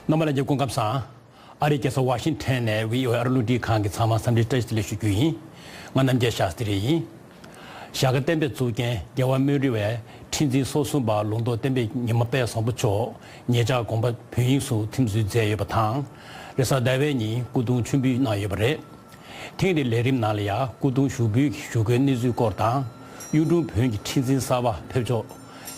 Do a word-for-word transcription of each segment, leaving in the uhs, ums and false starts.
རྣམ་པ་ལྷན་རྒྱས་སྐུ་ཁམས་བཟང་། ཨ་རིའི་རྒྱལ་ས་ཝ་ཤིང་ཊོན་ནས་བྷི་ཨོ་ཨེ་ཨ་རི་རླུང་འཕྲིན་ཁང་གི་ཚང་མ་འཚམས་འདྲི་བཀྲ་ཤིས་བདེ་ལེགས་ཞུ་རྒྱུ་ཡིན། ང་རྣམ་རྒྱལ་ཤཱསྟྲི་ཡིན། ཞྭ་སྒར་བསྟན་པའི་གཙུག་རྒྱན་རྒྱལ་བ་སྨན་རི་བའི་ཁྲི་འཛིན་སོ་གསུམ་པ་ལུང་རྟོགས་བསྟན་པའི་ཉི་མ་དཔལ་བཟང་པོ་མཆོག་ཉེ་ཆར་དགོངས་པ་བོད་དབྱིངས་སུ་ཐིམ་འཛུལ་མཛད་ཡོད་པ་དང་། རེས་གཟའ་ཟླ་བའི་ཉིན་སྐུ་གདུང་མཆོད་འབུལ་གནང་ཡོད་པ་རེད། ཐེངས་འདིའི་ལས་རིམ་ནང་ལ་ཡང་སྐུ་གདུང་ཞུགས་འབུལ་གྱི་བཞུགས་སྒར་གནས་ཚུལ་སྐོར་དང་། གཡུང་དྲུང་བོན་གྱི་ཁྲི་འཛིན་གསར་པ་ཕེབས་ཕྱོགས།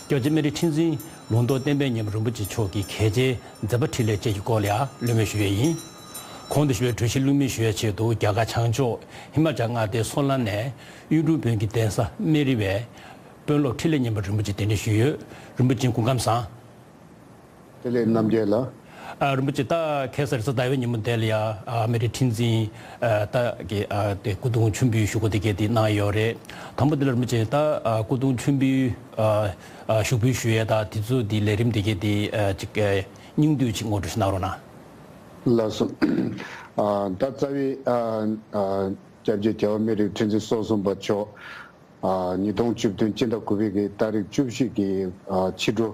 སྐྱབས་རྗེ་སྨན་རིའི་ཁྲི་འཛིན་ལུང་རྟོགས་བསྟན་པའི་ཉི་མ་རིན་པོ་ཆེ་མཆོག་གི་གལ་ཆེའི་མཛད་པ་འཕྲིན་ལས་བཅས་ཀྱི་སྐོར་ལ་ཡང་གླེང་མོལ་ཞུ་ཡས་ཡིན། གོང་དུ་ཞུས་པའི་གྲོས་གཞི་ལྷུག་མེད་ཞུ་ཡས་ཆེད་དུ་རྒྱ་གར་བྱང་ཕྱོགས་ཧི་མ་ཅལ་མངའ་སྡེའི་སོ་ནམ་ནས་གཡུང་དྲུང་བོན་གྱི་གདན་ས་སྨན་རི་བའི་དཔོན་སློབ་འཕྲིན་ལས་ཉི་མ་རིན་པོ་ཆེ་གདན་འདྲེན་ཞུས་ཡོད། རིན་པོ་ཆེ་སྐུ་ཁམས་བཟང་། བདེ་ལེགས་རྣམ་རྒྱལ་ལགས། ཨ། རིན་པོ་ཆེ། ད་ཁ་སང་རེས་གཟའ་ཟླ་བའི་ཉིན་མོ་དེ་ལ་ཡ། ཨ། སྨན་རིའི་ཁྲི་འཛིན། ཨ། ད་གི། ཨ། དེ་སྐུ་གདུང་མཆོད་འབུལ་བཞུགས་སྒར་དེ་གས་དེ་གནང་ཡོད་རེད། དང་པོ་དེ་ལ་རིན་པོ་ཆེ། ད། ཨ། སྐུ་གདུང་མཆོད་འབུལ། ཨ། ཨ། བཞུགས་འབུལ་ཞུ་ཡས་ད་དེ་ཚོ་དེ་ལས་རིམ་དེ་གས་དེ། ཨ། ཅིག་ཨ། སྙིང་བསྡུས་ཅིག་ངོ་སྤྲོད་ཞིག་གནང་རོགས་གནང་། ལགས་སོ། ཨ། ད་རྩ་བའི། ཨ། ཨ། སྐྱབས་རྗེ་རྒྱལ་བ་སྨན་རིའི་ཁྲི་འཛིན་སོ་གསུམ་པ་མཆོག་ཨ། ཉིས་སྟོང་བཅུ་བདུན་སྤྱི་ཟླ་དགུ་པའི་གི་ཏ་རིག་བཅུ་བཞི་གི། ཨ། ཕྱི་དྲོ།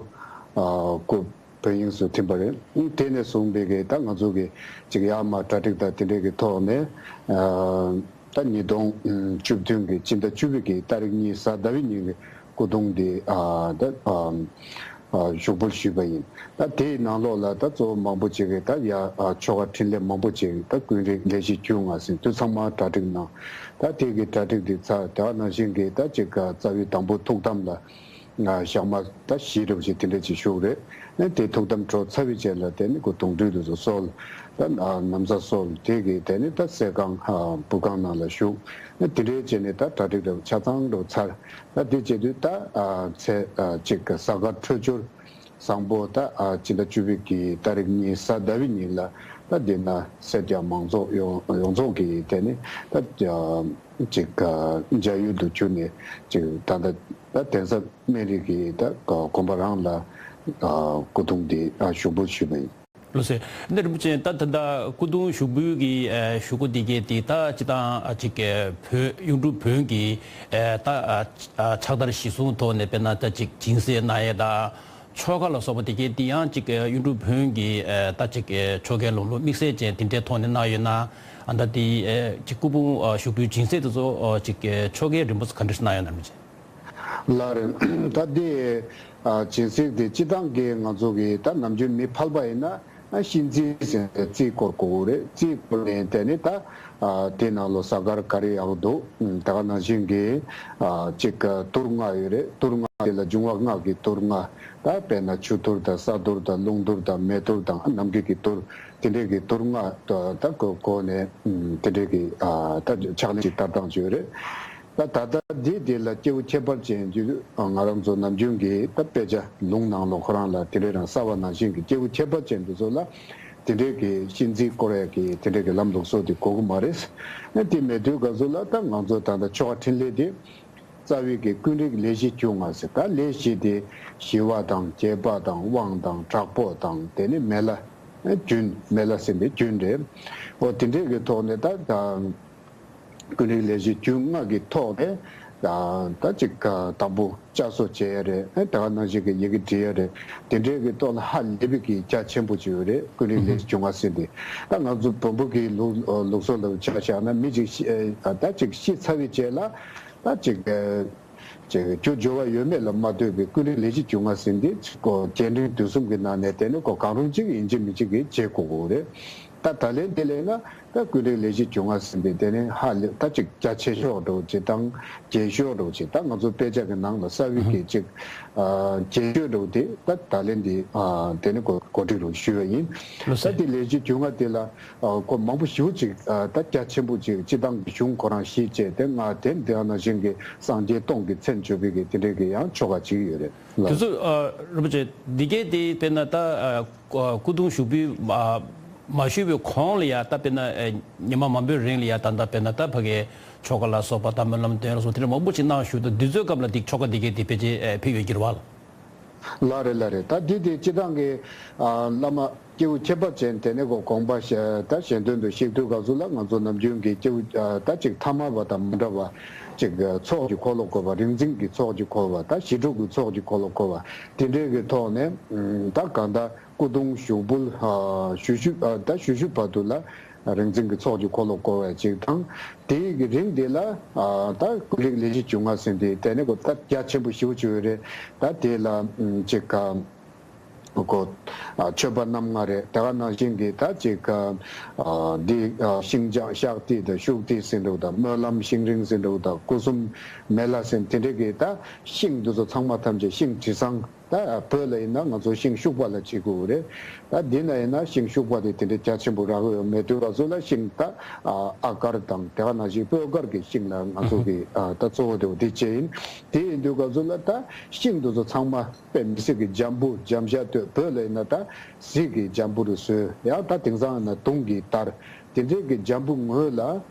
ཨ། སྐུ་བོད་དབྱིངས་སུ་ཐིམ་པ་རེད། དེ་ནས་བཟུང་བའི་གི་ད་ང་ཚོ་གི་ཅིག་ཡར་མར་གྲ་སྒྲིག་དང་དེ་འདྲའི་གི་ཐོག་ནས། ཨ། ད་ཉིས་སྟོང་བཅུ་བདུན་གི་སྤྱི་ཟླ་བཅུ་པའི་གི་ཏ་རིག་གཉིས་གཟའ་ཟླ་བའི་ཉིན་གི་སྐུ་གདུང་དེ། ཨ། ད། ཨ། ཨ། བཞུགས་འབུལ་ཞུས་པ་ཡིན། ད་དེའི་ནང་ལོགས་ལ་ད་གཙོ་བོ་མང་པོ་ཅིག་གིས་ད་ཡ། ཨ། ཆོ་ག་འཕྲིན་ལས་མང་པོ་ཅིག་ད་ཀུན་རིག་ལས་གཞི་རྒྱུན་ལྔ་ཟེར་དུས་ཚང་མ་གྲ་སྒྲིག་གནང་། ད་དེ་གི་གྲ་སྒྲིག་འདི་ཚར། དེ་ག་ནང་བཞིན་གྱི་ད་ཅིག་ག་རྩ་བའི་དང་པོ་ཐུགས་དམ་ལ། ཨ། ཞག་མ་ད་བཞི་འདྲ་བོ་ཅིག་དེ་འདྲ་ཅིག་བཞུགས་རེད། ཨ། དེ་ཐུགས་དམ་གྲོལ་ཚར་བའི་རྗེས་ལ་དེ་ནི་སྐུ་གདུང་སྦྲུལ་དུ་གསོལ། ད། ཨ། ན་བཟའ་གསོལ། དེ་གི་དེ་ནི་ད་གསེར་ཁང་། ཨ། བུ་ཁང་ནང་ལ་བཞུགས། ཨ། དེ་འདྲའི་རྗེས་ནས་ད་གྲ་སྒྲིག་འདྲ་བོ་ཆ་ཚང་འདྲ་བོ་ཚར། ད་དེ་བྱེད་དུས་ད། ཨ། ཚེས། ཨ། གཅིག་གཟའ་སྐར་འཕྲོད་སྦྱོར་བཟང་པོ་ད། ཨ། སྤྱི་ཟླ་བཅུ་པའི་གི་ཏ་རིག་གཉིས་གཟའ་ཟླ་བའི་ཉིན་ལ་ད་འདི་ན་སེར་སྐྱ་མང་ཚོགས་ཡོངས་ཡོངས་རྫོགས་ཀྱིས་དེ་ནི་ད། ཨ། གཅིག་ག་མཇལ་ཡུལ་དུ་གྱུར་ནས་གཅིག་ད་ལྟ་ད་གདན་ས་སྨན་རི་གི་ད་དགོན་པ་རང་ལ། ཨ། སྐུ་གདུང་འདི། ཨ། བཞུགས་འབུལ་ཞུས་པ་ཡིན། ལགས་སོ། འདི་རིན་པོ་ཆེ། ད་ད་ལྟ་སྐུ་གདུང་ཞུགས་འབུལ་གྱི། ཨ། བཞུགས་སྒར་འདི་གས་དེ་ད་སྤྱིར་བཏང་། ཨ། ཅིག་ཨ། བོད་གཡུང་དྲུང་བོན་གྱི། ཨ། ད། ཨ། ཨ། ཕྱག་དར་གཞིར་བཟུང་ཐོག་ནས་དཔེར་ན་ད་ཅིག་སྦྱིན་སྲེག་གནང་ཡས་དང་ཆོ་ག་ལ་སོགས་པ་དེ་གས་དེ་ཡང་ཅིག་ཨ། གཡུང་དྲུང་བོན་གྱི། ཨ། ད་ཅིག་ཨ། ཆོ་གའི་ལམ་ལུགས་དམིགས་བསལ་ཅན་དེ་འདྲའི་ཐོག་ནས་གནང་ཡོད་ན། ཨ། ད་དེ། ཨ། ཅིག་སྐུ་གདུང་། ཨ། ཞུགས་འབུལ་སྦྱིན་སྲེག་དེ་ཚོ། ཨ། ཅིག་ཨ། ཆོ་གའི་རིམ་པ་ཚོ་ག་འདྲ་ཞིག་གནང་ཡོད་ན་རིན་པོ་ཆེ། ལགས་རེད། ད་འདི། ཨ། སྦྱིན་སྲེག་དེ་སྤྱིར་བཏང་གི་ང་ཚོ་གི་ད་ནམ་རྒྱུན་མི་ཕལ་པ་ཡིན་ན། ཨ། ཤིང་རྩི་ཟེར་ནས་རྩིས་བསྐོར་དགོས་རེད། རྩིས་བསྐོར་ནས་དེ་ནི་ད། ཨ། དེ་ནང་ལོ་གཟའ་སྐར་ག་རེ་ཡག་འདུག་ཨུམ། ད་ག་ནང་བཞིན་གྱི། ཨ། གཅིག་ག་དུར་ལྔ་ཡོད་རེད། དུར་ལྔ་དེ་ལ་འབྱུང་བ་ལྔ་གི་དུར་ལྔ། ད་དཔེར་ན་ཆུ་དུར་དང་ས་དུར་དང་རླུང་དུར་དང་མེ་དུར་དང་ནམ་མཁའི་གི་དུར། དེ་འདྲའི་གི་དུར་ལྔ་ད་ད་གོ་གོ་ནས། ཨུམ། དེ་འདྲའི་གི། ཨ། ད་ཕྱག་ལེན་ཅིག་བསྟར་སྟངས་ཅིག་ཡོད་རེད། ད་ད་ལྟ་འདི་འདི་ལ་སྐྱེས་བུ་ཁྱད་པར་ཅན་གྱི་ང་རང་ཚོ་ནམ་རྒྱུན་གྱི་ད་དཔེ་ཆ་ལུང་ནང་ལོགས་ཁོ་རང་ལ་དེ་འདྲའི་རང་གསལ་བ་ནང་བཞིན་གྱི་སྐྱེས་བུ་ཁྱད་པར་ཅན་དེ་ཚོ་ལ་དེ་འདྲའི་གི་ཤིང་རྩི་བསྐོར་ཡ་གི་དེ་འདྲའི་གི་ལམ་ལུགས་སྲོལ་དེ་གོ་གི་མ་རེད། ཨ། དེ་མེད་དུས་ག་ཚོད་ལ་ད་ང་ཚོ་ད་ལྟ་ཆོ་ག་འཕྲིན་ལས་དེ་རྩ་བའི་གི་ཀུན་རིག་ལས་གཞི་རྒྱུན་ལྔ་ཟེར། ད་ལས་གཞི་དེ་ཞི་བ་དང་རྒྱས་པ་དང་དབང་དང་དྲག་པོ་དང་དེ་ནི་མེ་ལྷ། ཨ། རྒྱུན། མེ་ལྷ་ཟེར་བའི་རྒྱུན་རེད། འོ་དེ་འདྲའི་གི་ཐོག་ནས་ད་ད། ཀུན་རིག་ལས་གཞི་རྒྱུན་ལྔ་གི་ཐོག་ནས། ད་ད་ཅིག་དང་པོ་བསྐྱར་གསོ་བྱེད་ཡ་རེད། ཨེ། ད་ག་ནང་བཞིན་གྱི་ཡི་གེ་འབྲི་ཡ་རེད། དེ་འདྲའི་གི་ཐོག་ལ་ཧ་ལས་པའི་གི་རྒྱ་ཆེན་པོ་ཅིག་ཡོད་རེད། ཀུན་རིག་ལས་གཞི་རྒྱུན་ལྔ་ཟེར་དེ། ད་ང་ཚོ་བོན་པོ་གི་ལུགས་ལུགས་སྲོལ་ལ་ཆ་བཞག་ན་མི་ཅིག་ཤི། ཨེ། ད་ཅིག་ཤི་ཚར་བའི་རྗེས་ལ་ད་ཅིག་ཨེ། ཅིག་རྒྱུ་འབྱོར་བ་ཡོད་མེད་ལ་མ་ལྟོས་པའི་ཀུན་རིག་ལས་གཞི་རྒྱུན་ལྔ་ཟེར་དེ་ཅིག་གོ་རྒྱས་འབྲིང་བསྡུས་གསུམ་གི་ནང་ནས་དེ་ནི་གོ་གང་རུང་ཅིག་ཡིན་གཅིག་མིན་གཅིག་གི་བྱེད་དགོས་ཀྱི་རེད། ད་ད་ལན་དེ་ལས་ན། ད་ཀུན་རིག་ལས་གཞི་རྒྱུན་ལྔ་ཟེར་དེ་དེ་ནི་ཧ་ལས་ད་ཅིག་རྒྱ་ཆེ་ཤོས་འདྲ་བོ་ཅིག་དང་རྒྱས་ཤོས་འདྲ་བོ་ཅིག་ད་ང་ཚོ་དཔེ་ཆ་གི་ནང་ལ་གསལ་བའི་གི་ཅིག་ཨ། རྒྱས་ཤོས་འདྲ་བོ་དེ་ད་ད་ལན་དེ། ཨ། དེ་ནི་གོ་གོ་སྒྲིག་རུ་ཞུས་པ་ཡིན། ལགས་སོ། ད་དེ་ལས་གཞི་རྒྱུན་ལྔ་དེ་ལ། ཨ། གོ་མང་པོ་ཞེ་པོ་ཅིག་ཨ། ད་རྒྱ་ཆེན་པོ་ཅིག་སྤྱི་བཏང་གི་གཞུང་ཁོ་རང་གཞི་བྱས་ཏེ་ལྔ་དེ་དེ་ནང་བཞིན་གྱི་སངས་རྒྱས་སྟོང་གི་མཚན་བརྗོད་པའི་གི་དེ་འདྲའི་གི་ཡང་ཆོ་ག་ཅིག་ཡོད་རེད། དེ་ཚོ། ཨ། རིན་པོ་ཆེ། འདི་གའི་དེ་དཔེར་ན་ད། ཨ། སྐུ་གདུང་ཞུགས་འབུལ་མ་མ་ཞུས་པའི་གོང་ལ་ཡ་ད་དཔེར་ན། ཨ། ཉི་མ་མང་པོའི་རིང་ལ་ཡ་ད་ད་དཔེར་ན་ད་ཕ་གིའི་ཆོ་ག་ལ་སོགས་པ་ད་སྨོན་ལམ་འདོན་ལ་སོགས་དེ་འདྲ་མང་པོ་ཞིག་གནང་བཞུགས་འདུག་འདི་ཚོའི་སྐབས་ལ་འདི་ཆོ་ག་འདི་གའི་འདི་ཕལ་ཆེར། ཨ། ཕེབས་ཡོད་ཀྱི་རེད་བ། ལགས་རེད། ལགས་རེད། ད་འདི་དེ་སྤྱིར་བཏང་གི། ཨ། བླ་མ། སྐྱེས་བུ་ཁྱད་པར་ཅན་དེ་ནས་ཁོ་དགོངས་པ་བཞེས་ད་གཞན་དོན་དུ་གཤེགས་དུས་སྐབས་སུ་ལ་ང་ཚོ་ནམ་རྒྱུན་གྱི་སྐྱེས་བུ་ད་ཅིག་ཐ་མལ་པ་དང་མི་འདྲ་བ་ཅིག་ཚོགས་ཀྱི་འཁོར་ལོ་བསྐོར་བ་རིག་འཛིན་གྱི་ཚོགས་ཀྱི་འཁོར་བ་ད་ཞི་ཁྲོ་གི་ཚོགས་ཀྱི་འཁོར་ལོ་བསྐོར་བ་དེ་འདྲའི་གི་ཐོག་ནས་ད་གང་ལྟར་སྐུ་གདུང་ཞུགས་འབུལ་ཞུ་ཞུ་ད་ཞུ་ཞུ་བར་དུ་ལ་རིག་འཛིན་གྱི་ཚོགས་ཀྱི་འཁོར་ལོ་བསྐོར་བ་ཅིག་དང་དེའི་གི་རིང་དེ་ལ་ད་ཀུན་རིག་ལས་བཞི་བཅོ་ལྔ་ཟེར་དེ་དེ་ནས་ཁོ་ད་རྒྱ་ཆེན་པོ་ཞེ་པོ་ཅིག་ཡོད་རེད། ད་དེ་ལ་ཅིག་ག་ཁོ། ཨ། མཆོད་པ་རྣམ་ལྔ་རེད། དེ་ག་ནང་བཞིན་གྱི་ད་ཅིག་ཨ། འདི། ཨ། ཤིང་ལྕགས་ཤཱཀ་ཏི་དང་ཤུག་ཏི་ཟེར་འདུག་དང་སྨོན་ལམ་ཤིང་རིང་ཟེར་འདུག་དང་སྐུ་གསུམ་མེ་ལྷ་ཟེར་དེ་འདྲའི་གི་ད་ཤིང་འདི་ཚོ་ཚང་མ་ཐམས་ཅད་ཤིང་དྲི་བཟང་ད་བོད་ལ་ཡིན་ན་ང་ཚོ་ཤིང་ཤུག་པ་ལ་བྱེད་དགོས་རེད། ད་འདི་ན་ཡིན་ན་ཤིང་ཤུག་པ་དེ་དེ་འདྲའི་རྒྱ་ཆེན་པོ་རག་གི་ཡོད་མེད་དུས་ག་ཚོད་ལ་ཤིང་ད་ཨ་ཨ་དཀར་དང་དེ་ག་ནང་བཞིན་སྤོས་དཀར་གྱི་ཤིང་ལ་ང་ཚོ་གི་ཨ་ད་གཙོ་བོ་དེ་འདི་བྱས་ཡིན། དེ་ཡིན་དུས་ག་ཚོད་ལ་ད་ཤིང་འདི་ཚོ་ཚང་མ། དཔེ་མི་སྲིད་ཀྱི་འཇམ་པོ་འཇམ་ཤ་སྟོད་བོད་ལ་ཡིན་ན་ད་གཟིག་གི་འཇམ་པོ་རུ་བཟོས་ཡང་ད་དེང་སང་ཡིན་ན་དུང་གི་དར་དེ་འདྲའི་གི་འཇམ་པོ་ངོས་ལ་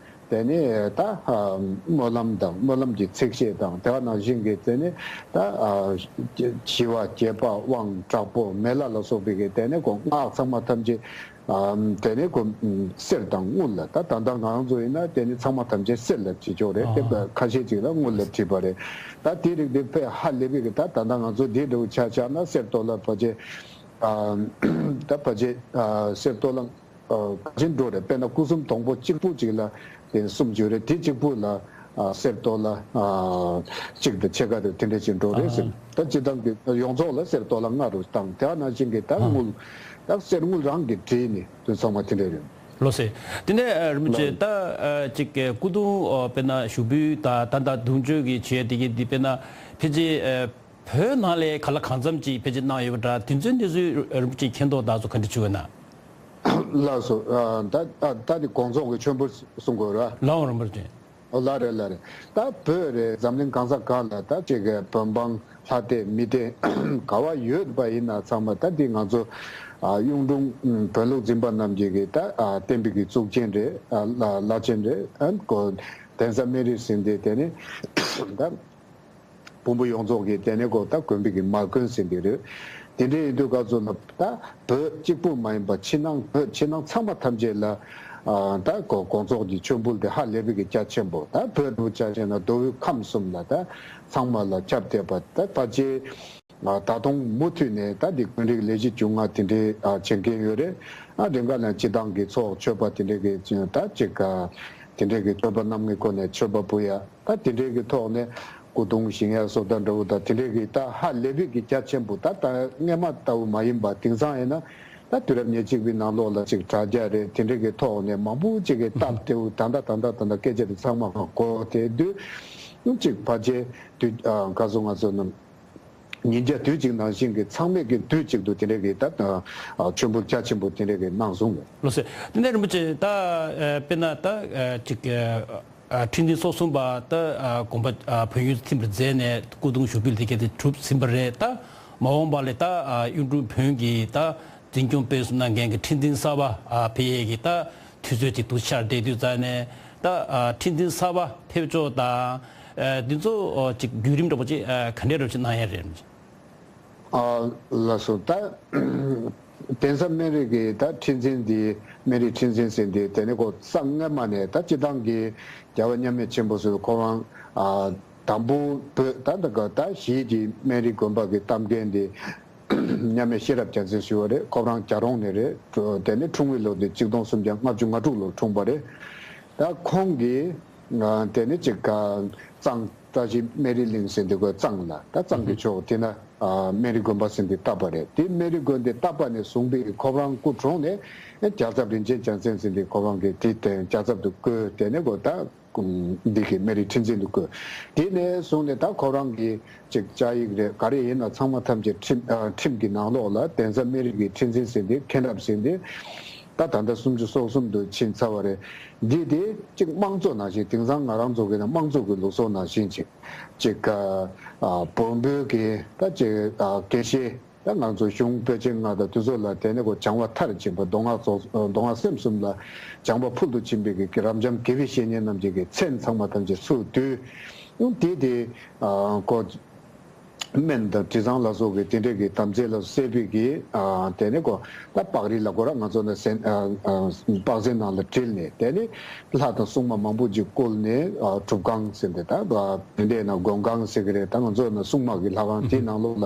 དེ་ནས་ད་སྨོན་ལམ་དང་སྨོན་ལམ་གྱི་ཚིག་བཤད་དང་དེ་བ་ནང་བཞིན་གྱི་དེ་ནས་ད་ཞི་བ་བྱེད་པ་དབང་དྲག་པོ་མེ་ལྷ་ལ་སོགས་པའི་གི་དེ་ནས་ཁོ་སྔགས་ཚང་མ་ཐམས་ཅད་དེ་ནས་ཁོ་གསེར་དང་དངུལ་ལ་ད་ད་ལྟ་ང་རང་ཚོ་ཡིན་ན་དེ་ནས་ཚང་མ་ཐམས་ཅད་གསེར་ལ་བྲིས་ཆོག་རེད་དེ་ཁ་ཤས་ཅིག་ལ་དངུལ་ལ་བྲིས་པ་རེད། ད་དེ་རིགས་དེ་དཔེ་ཧ་ལས་པའི་གི་ད་ད་ལྟ་ང་ཚོ་འདི་འདྲ་བོ་ཆ་བཞག་ན་གསེར་ཏོག་ལ་ཕལ་ཆེར་ཨ། ད་ཕལ་ཆེར་ཨ། གསེར་ཏོག་ལ་ཨ། ག་ཅིན་འགྲོ་རེད། དཔེར་ན་སྐུ་གསུམ་དང་པོ་གཅིག་པུ་གཅིག་ལ་དེ་གསུམ་བརྗོད་རེད། དེ་གཅིག་པུ་ལ་ཨ། གསེར་ཏོག་ལ་ཨ། གཅིག་དང་ཕྱེད་ཀ་དེ་དེ་འདྲ་ཅིག་འགྲོ་རེད་ཟེར། ད་སྤྱི་བཏང་གི་ཡོངས་རྫོགས་ལ་གསེར་ཏོག་ལ་ལྔ་རུ་བཏང་དེ་ནང་བཞིན་གྱི་ད་དངུལ་ད་གསེར་དངུལ་རང་གི་བྲིས་ནས་དེ་ཚང་མ་དེ་འདྲ་རེད། ལགས་སེ། དེ་ནས་ཨ། རིན་པོ་ཆེ་ལགས། ད་ཨ། ཅིག་གི་སྐུ་གདུང་ཨ། དཔེར་ན་ཞུགས་འབུལ་དང་ད་ལྟ་གདུང་མཆོད་ཀྱི་བྱེད་དེ་གི་འདི་དཔེར་ན་ཕལ་ཆེར་ཨ། བོད་ནང་ལ་ག་ལ་གང་འཚམ་ཅིག་ཕལ་ཆེར་གནང་ཡོད་པ་འདྲ། དེ་ཚོའི་གནས་ཚུལ་རིན་པོ་ཆེ་མཁྱེན་རྟོགས་དག་ཚོ་ག་འདྲ་བྱུང་ཡོད་ན། ལགས་སོ། ཨ། ད་ཨ། ད་དེ་དགོངས་རྫོགས་ཀྱི་མཆོད་འབུལ་གསུང་དགོས་ར། ལའོ་རིན་པོ་ཆེ། ཨོ་ལགས་རེད་ལགས་རེད། ད་བོད་རེད། འཛམ་གླིང་གང་ས་གང་ལ་ད་ཅིག་གི་བོད་འབངས་ལྷ་སྡེ་མི་སྡེ་ག་བ་ཡོད་པ་ཡིན་ན་ཚང་མ་ད་འདི་ང་ཚོ་ཨ། གཡུང་དྲུང་བོན་ལུགས་འཛིན་པ་རྣམས་ཀྱི་གི་ད་ཨ། བསྟན་པའི་གི་གཙུག་རྒྱན་རེད། ཨ། བླ་བླ་ཆེན་རེད། ཨ། ཁོ་གདན་ས་སྨན་རི་ཟེར་དེ་དེ་ནི་ད་བོན་པོ་ཡོངས་རྫོགས་ཀྱི་དེ་ནི་ཁོ་ད་དགོན་པའི་གི་མ་དགོན་ཟེར་དེ་རེད། དེ་འདྲ་ཡིན་དུས་ག་ཚོད་ལ་ད་བོད་གཅིག་པུ་མ་ཡིན་པ་ཕྱི་ནང་བོད་ཕྱི་ནང་ཚང་མ་ཐམས་ཅད་ལ་ཨ། ད་དགོངས་རྫོགས་ཀྱི་མཆོད་འབུལ་དེ་ཧ་ལས་པའི་གི་རྒྱ་ཆེན་པོ། ད་བོད་དུ་ཆ་བཞག་ན་མདོ་དབུས་ཁམས་གསུམ་ལ་ད་ཚང་མ་ལ་ཁྱབ་བརྡལ་བ་ད་ཕལ་ཆེར་ད་དུང་མུ་མཐུད་ནས་ད་འདི་ཀུན་རིག་ལས་བཞི་བཅུ་ལྔ་དེ་འདྲའི་བྱེད་མཁན་ཡོད་རེད། ཨ། རེ་འགའ་ལ་སྤྱི་བཏང་གི་ཚོགས་མཆོད་པ་དེ་འདྲའི་གི་ད་ཅིག་དེ་འདྲའི་གི་མཆོད་པ་རྣམ་ལྔའི་སྒོ་ནས་མཆོད་པ་འབུལ་ཡ། ད་དེ་འདྲའི་གི་ཐོག་ནས་སྐུ་གདུང་བཞེངས་ཡ་སོགས་དང་འདྲ་བོ་དང་དེ་འདྲའི་གི་ད་ཧ་ལས་པའི་གི་རྒྱ་ཆེན་པོ། ད་ད་སྔས་མ་ལྟ་བུ་མ་ཡིན་པ་དེང་སང་ཡིན་ན་ད་དུས་རབས་ཉེར་གཅིག་པའི་ནང་ལོགས་ལ་ཅིག་དྲ་རྒྱ་རེད། དེ་འདྲའི་གི་ཐོག་ནས་མང་པོ་ཅིག་གི་སྟབས་བདེ་བོ་ད་ལྟ་ད་ལྟ་ད་ལྟ་སྐད་ཆ་དེ་ཚང་མ་གོ་དེ་དུས་ཅིག་ཕལ་ཆེར་དུས་ག་སོང་ང་ཚོ་རྣམས་ཉིན་རྒྱ་དུས་གཅིག་ནང་བཞིན་གྱི་ཚང་མས་ཀྱི་དུས་གཅིག་ཏུ་དེ་འདྲའི་གི་ད་མཆོད་འབུལ་རྒྱ་ཆེན་པོ་དེ་འདྲའི་གི་གནང་སོང་ངོ་། ལགས་སེ། དེ་ནས་རིན་པོ་ཆེ་ད་དཔེར་ན་ད་ཅིག་ཁྲི་འཛིན་སོ་གསུམ་པ་ད་དགོངས་པ་བོན་ཡུལ་ཐིམ་པར་མཛད་ནས་སྐུ་གདུང་ཞུགས་འབུལ་དེ་ག་དེ་གྲུབ་ཟིན་པ་རེད། ད་མ་འོངས་པ་ལ་ད་གཡུང་དྲུང་བོན་གྱི་ད་འཛིན་སྐྱོང་སྤེལ་གསུམ་གནང་མཁན་གྱི་ཁྲི་འཛིན་གསར་པ་ཕེབས་ཡས་ཀྱི་ད་དུས་ཚོད་ཅིག་ཏུ་ཤར་བསྡད་དུས་ཙང་ནས་ད་ཁྲི་འཛིན་གསར་པ་ཕེབས་ཕྱོགས་དང་འདི་ཚོ་ཅིག་བརྒྱུད་རིམ་འདྲ་པོ་ཅིག་ག་འདྲ་འདྲ་པོ་ཅིག་གནང་ཡས་རེད། ཨ། ལགས་སོ། ད་གདན་ས་སྨན་རི་གི་ད་ཁྲི་འཛིན་འདི་སྨན་རི་ཁྲི་འཛིན་ཟེར་འདི་དེ་ནི་ཁོ་སྔས་མ་ནས་ད་སྤྱི་བཏང་གི་རྒྱལ་བ་མཉམ་མེད་ཆེན་པོ་ཟེར་ཁོ་རང་ཨ། དང་པོ་བོད་ད་ད་ག་ད་གཞིས་ཀྱི་སྨན་རི་དགོན་པ་གི་གཏམ་མཁན་འདི་མཉམ་མེད་ཤེས་རབ་རྒྱལ་མཚན་ཞུ་བ་རེད། ཁོ་རང་རྒྱལ་རོང་ནས་རེད། དེ་ནི་འཁྲུངས་པའི་ལོ་དེ་གཅིག་སྟོང་སུམ་བརྒྱ་ལྔ་བཅུ་ང་དྲུག་ལོར་འཁྲུངས་པ་རེད། ད་ཁོང་གིས་དེ་ནི་ཅིག་གཙང་བཀྲ་ཤིས་སྨན་རི་གླིང་ཟེར་འདི་གོ་གཙང་ལ་ད་གཙང་གི་ཕྱོགས་དེ་ན་སྨན་རི་དགོན་པ་ཟེར་འདི་བཏབ་པ་རེད། དེ་སྨན་རི་དགོན་དེ་བཏབ་པ་ནས་བཟུང་པའི་ཁོ་རང་སྐུ་གྲོངས་ནས་རྒྱལ་ཚབ་རིན་ཆེན་རྒྱལ་མཚན་ཟེར་འདི་ཁོ་རང་གིས་དེ་རྒྱལ་ཚབ་ཏུ་བསྐོས། དེ་ནས་གོ་ད་འདི་གི་སྨན་རི་ཁྲི་འཛིན་དུ་བསྐོས། དེ་ནས་བཟུང་ནས་ད་ཁོ་རང་གིས་ཅིག་བཅའ་ཡིག་རེད་ག་རེ་ཡིན་ན་ཚང་མ་ཐམས་ཅད་ཁྲིམས་ཨ། ཁྲིམས་ཀྱི་ནང་ལོགས་ལ་གདན་ས་སྨན་རི་གི་ཁྲི་འཛིན་ཟེར་འདི་མཁན་རབས་ཟེར་འདི་ད་ད་ལྟ་སུམ་ཅུ་སོ་གསུམ་དུ་ཕྱིན་ཚར་བ་རེད། འདི་དེ་ཅིག་དམངས་གཙོ་ནང་བཞིན་དེང་སང་ང་རང་ཚོ་གི་ན་དམངས་གཙོ་གི་ལུགས་སྲོལ་ནང་བཞིན་ཅིག་ཅིག་ཨ། བོན་པོའི་གི་ད་ཅིག་ཨ། དགེ་བཤེས། ད་ང་ཚོ་གཞུང་དཔེ་ཆེན་ལྔ་དང་དེ་ཚོ་ལ་དེ་ནས་ཁོ་སྦྱང་བ་མཐར་ཕྱིན་པ་མདོ་སྔགས་རྫོགས་མདོ་སྔགས་སེམས་གསུམ་ལ་སྦྱང་བ་ཕུལ་དུ་ཕྱིན་པའི་གི་རབ་འབྱམས་དགེ་བའི་བཤེས་གཉེན་རྣམས་ཀྱི་གི་མཚན་ཚང་མ་ཐམས་ཅད་ཚུར་བསྡུས། དེ་དེ་ཁོ་ སྨན་དང་དྲི་བཟང་ལ་སོགས་ཀྱི་དེ་འདྲའི་གི་དམ་རྫས་ལ་སོགས་བསྲེས་པའི་གི་ཨ་དེ་ནས་ཀོ་ད་པགས་རིལ་ལ་ཀོ་ར་ང་ཚོ་ནི་སེན་ཨ་ཨ་པགས་སེན་ནང་ལ་དྲིལ་ནས་དེ་ནས་ལྷ་དང་སྲུང་མ་མང་པོ་ཅིག་བསྐོལ་ནས་ཨ་སྒྲུབ་ཁང་ཟེར་ཏེ་ད་དེ་འདྲའི་ནང་མགོན་ཁང་ཟེར་གི་རེད། ད་ང་ཚོ་ནི་སྲུང་མ་གི་ལྷ་ཁང་དེའི་ནང་ལོགས་ལ་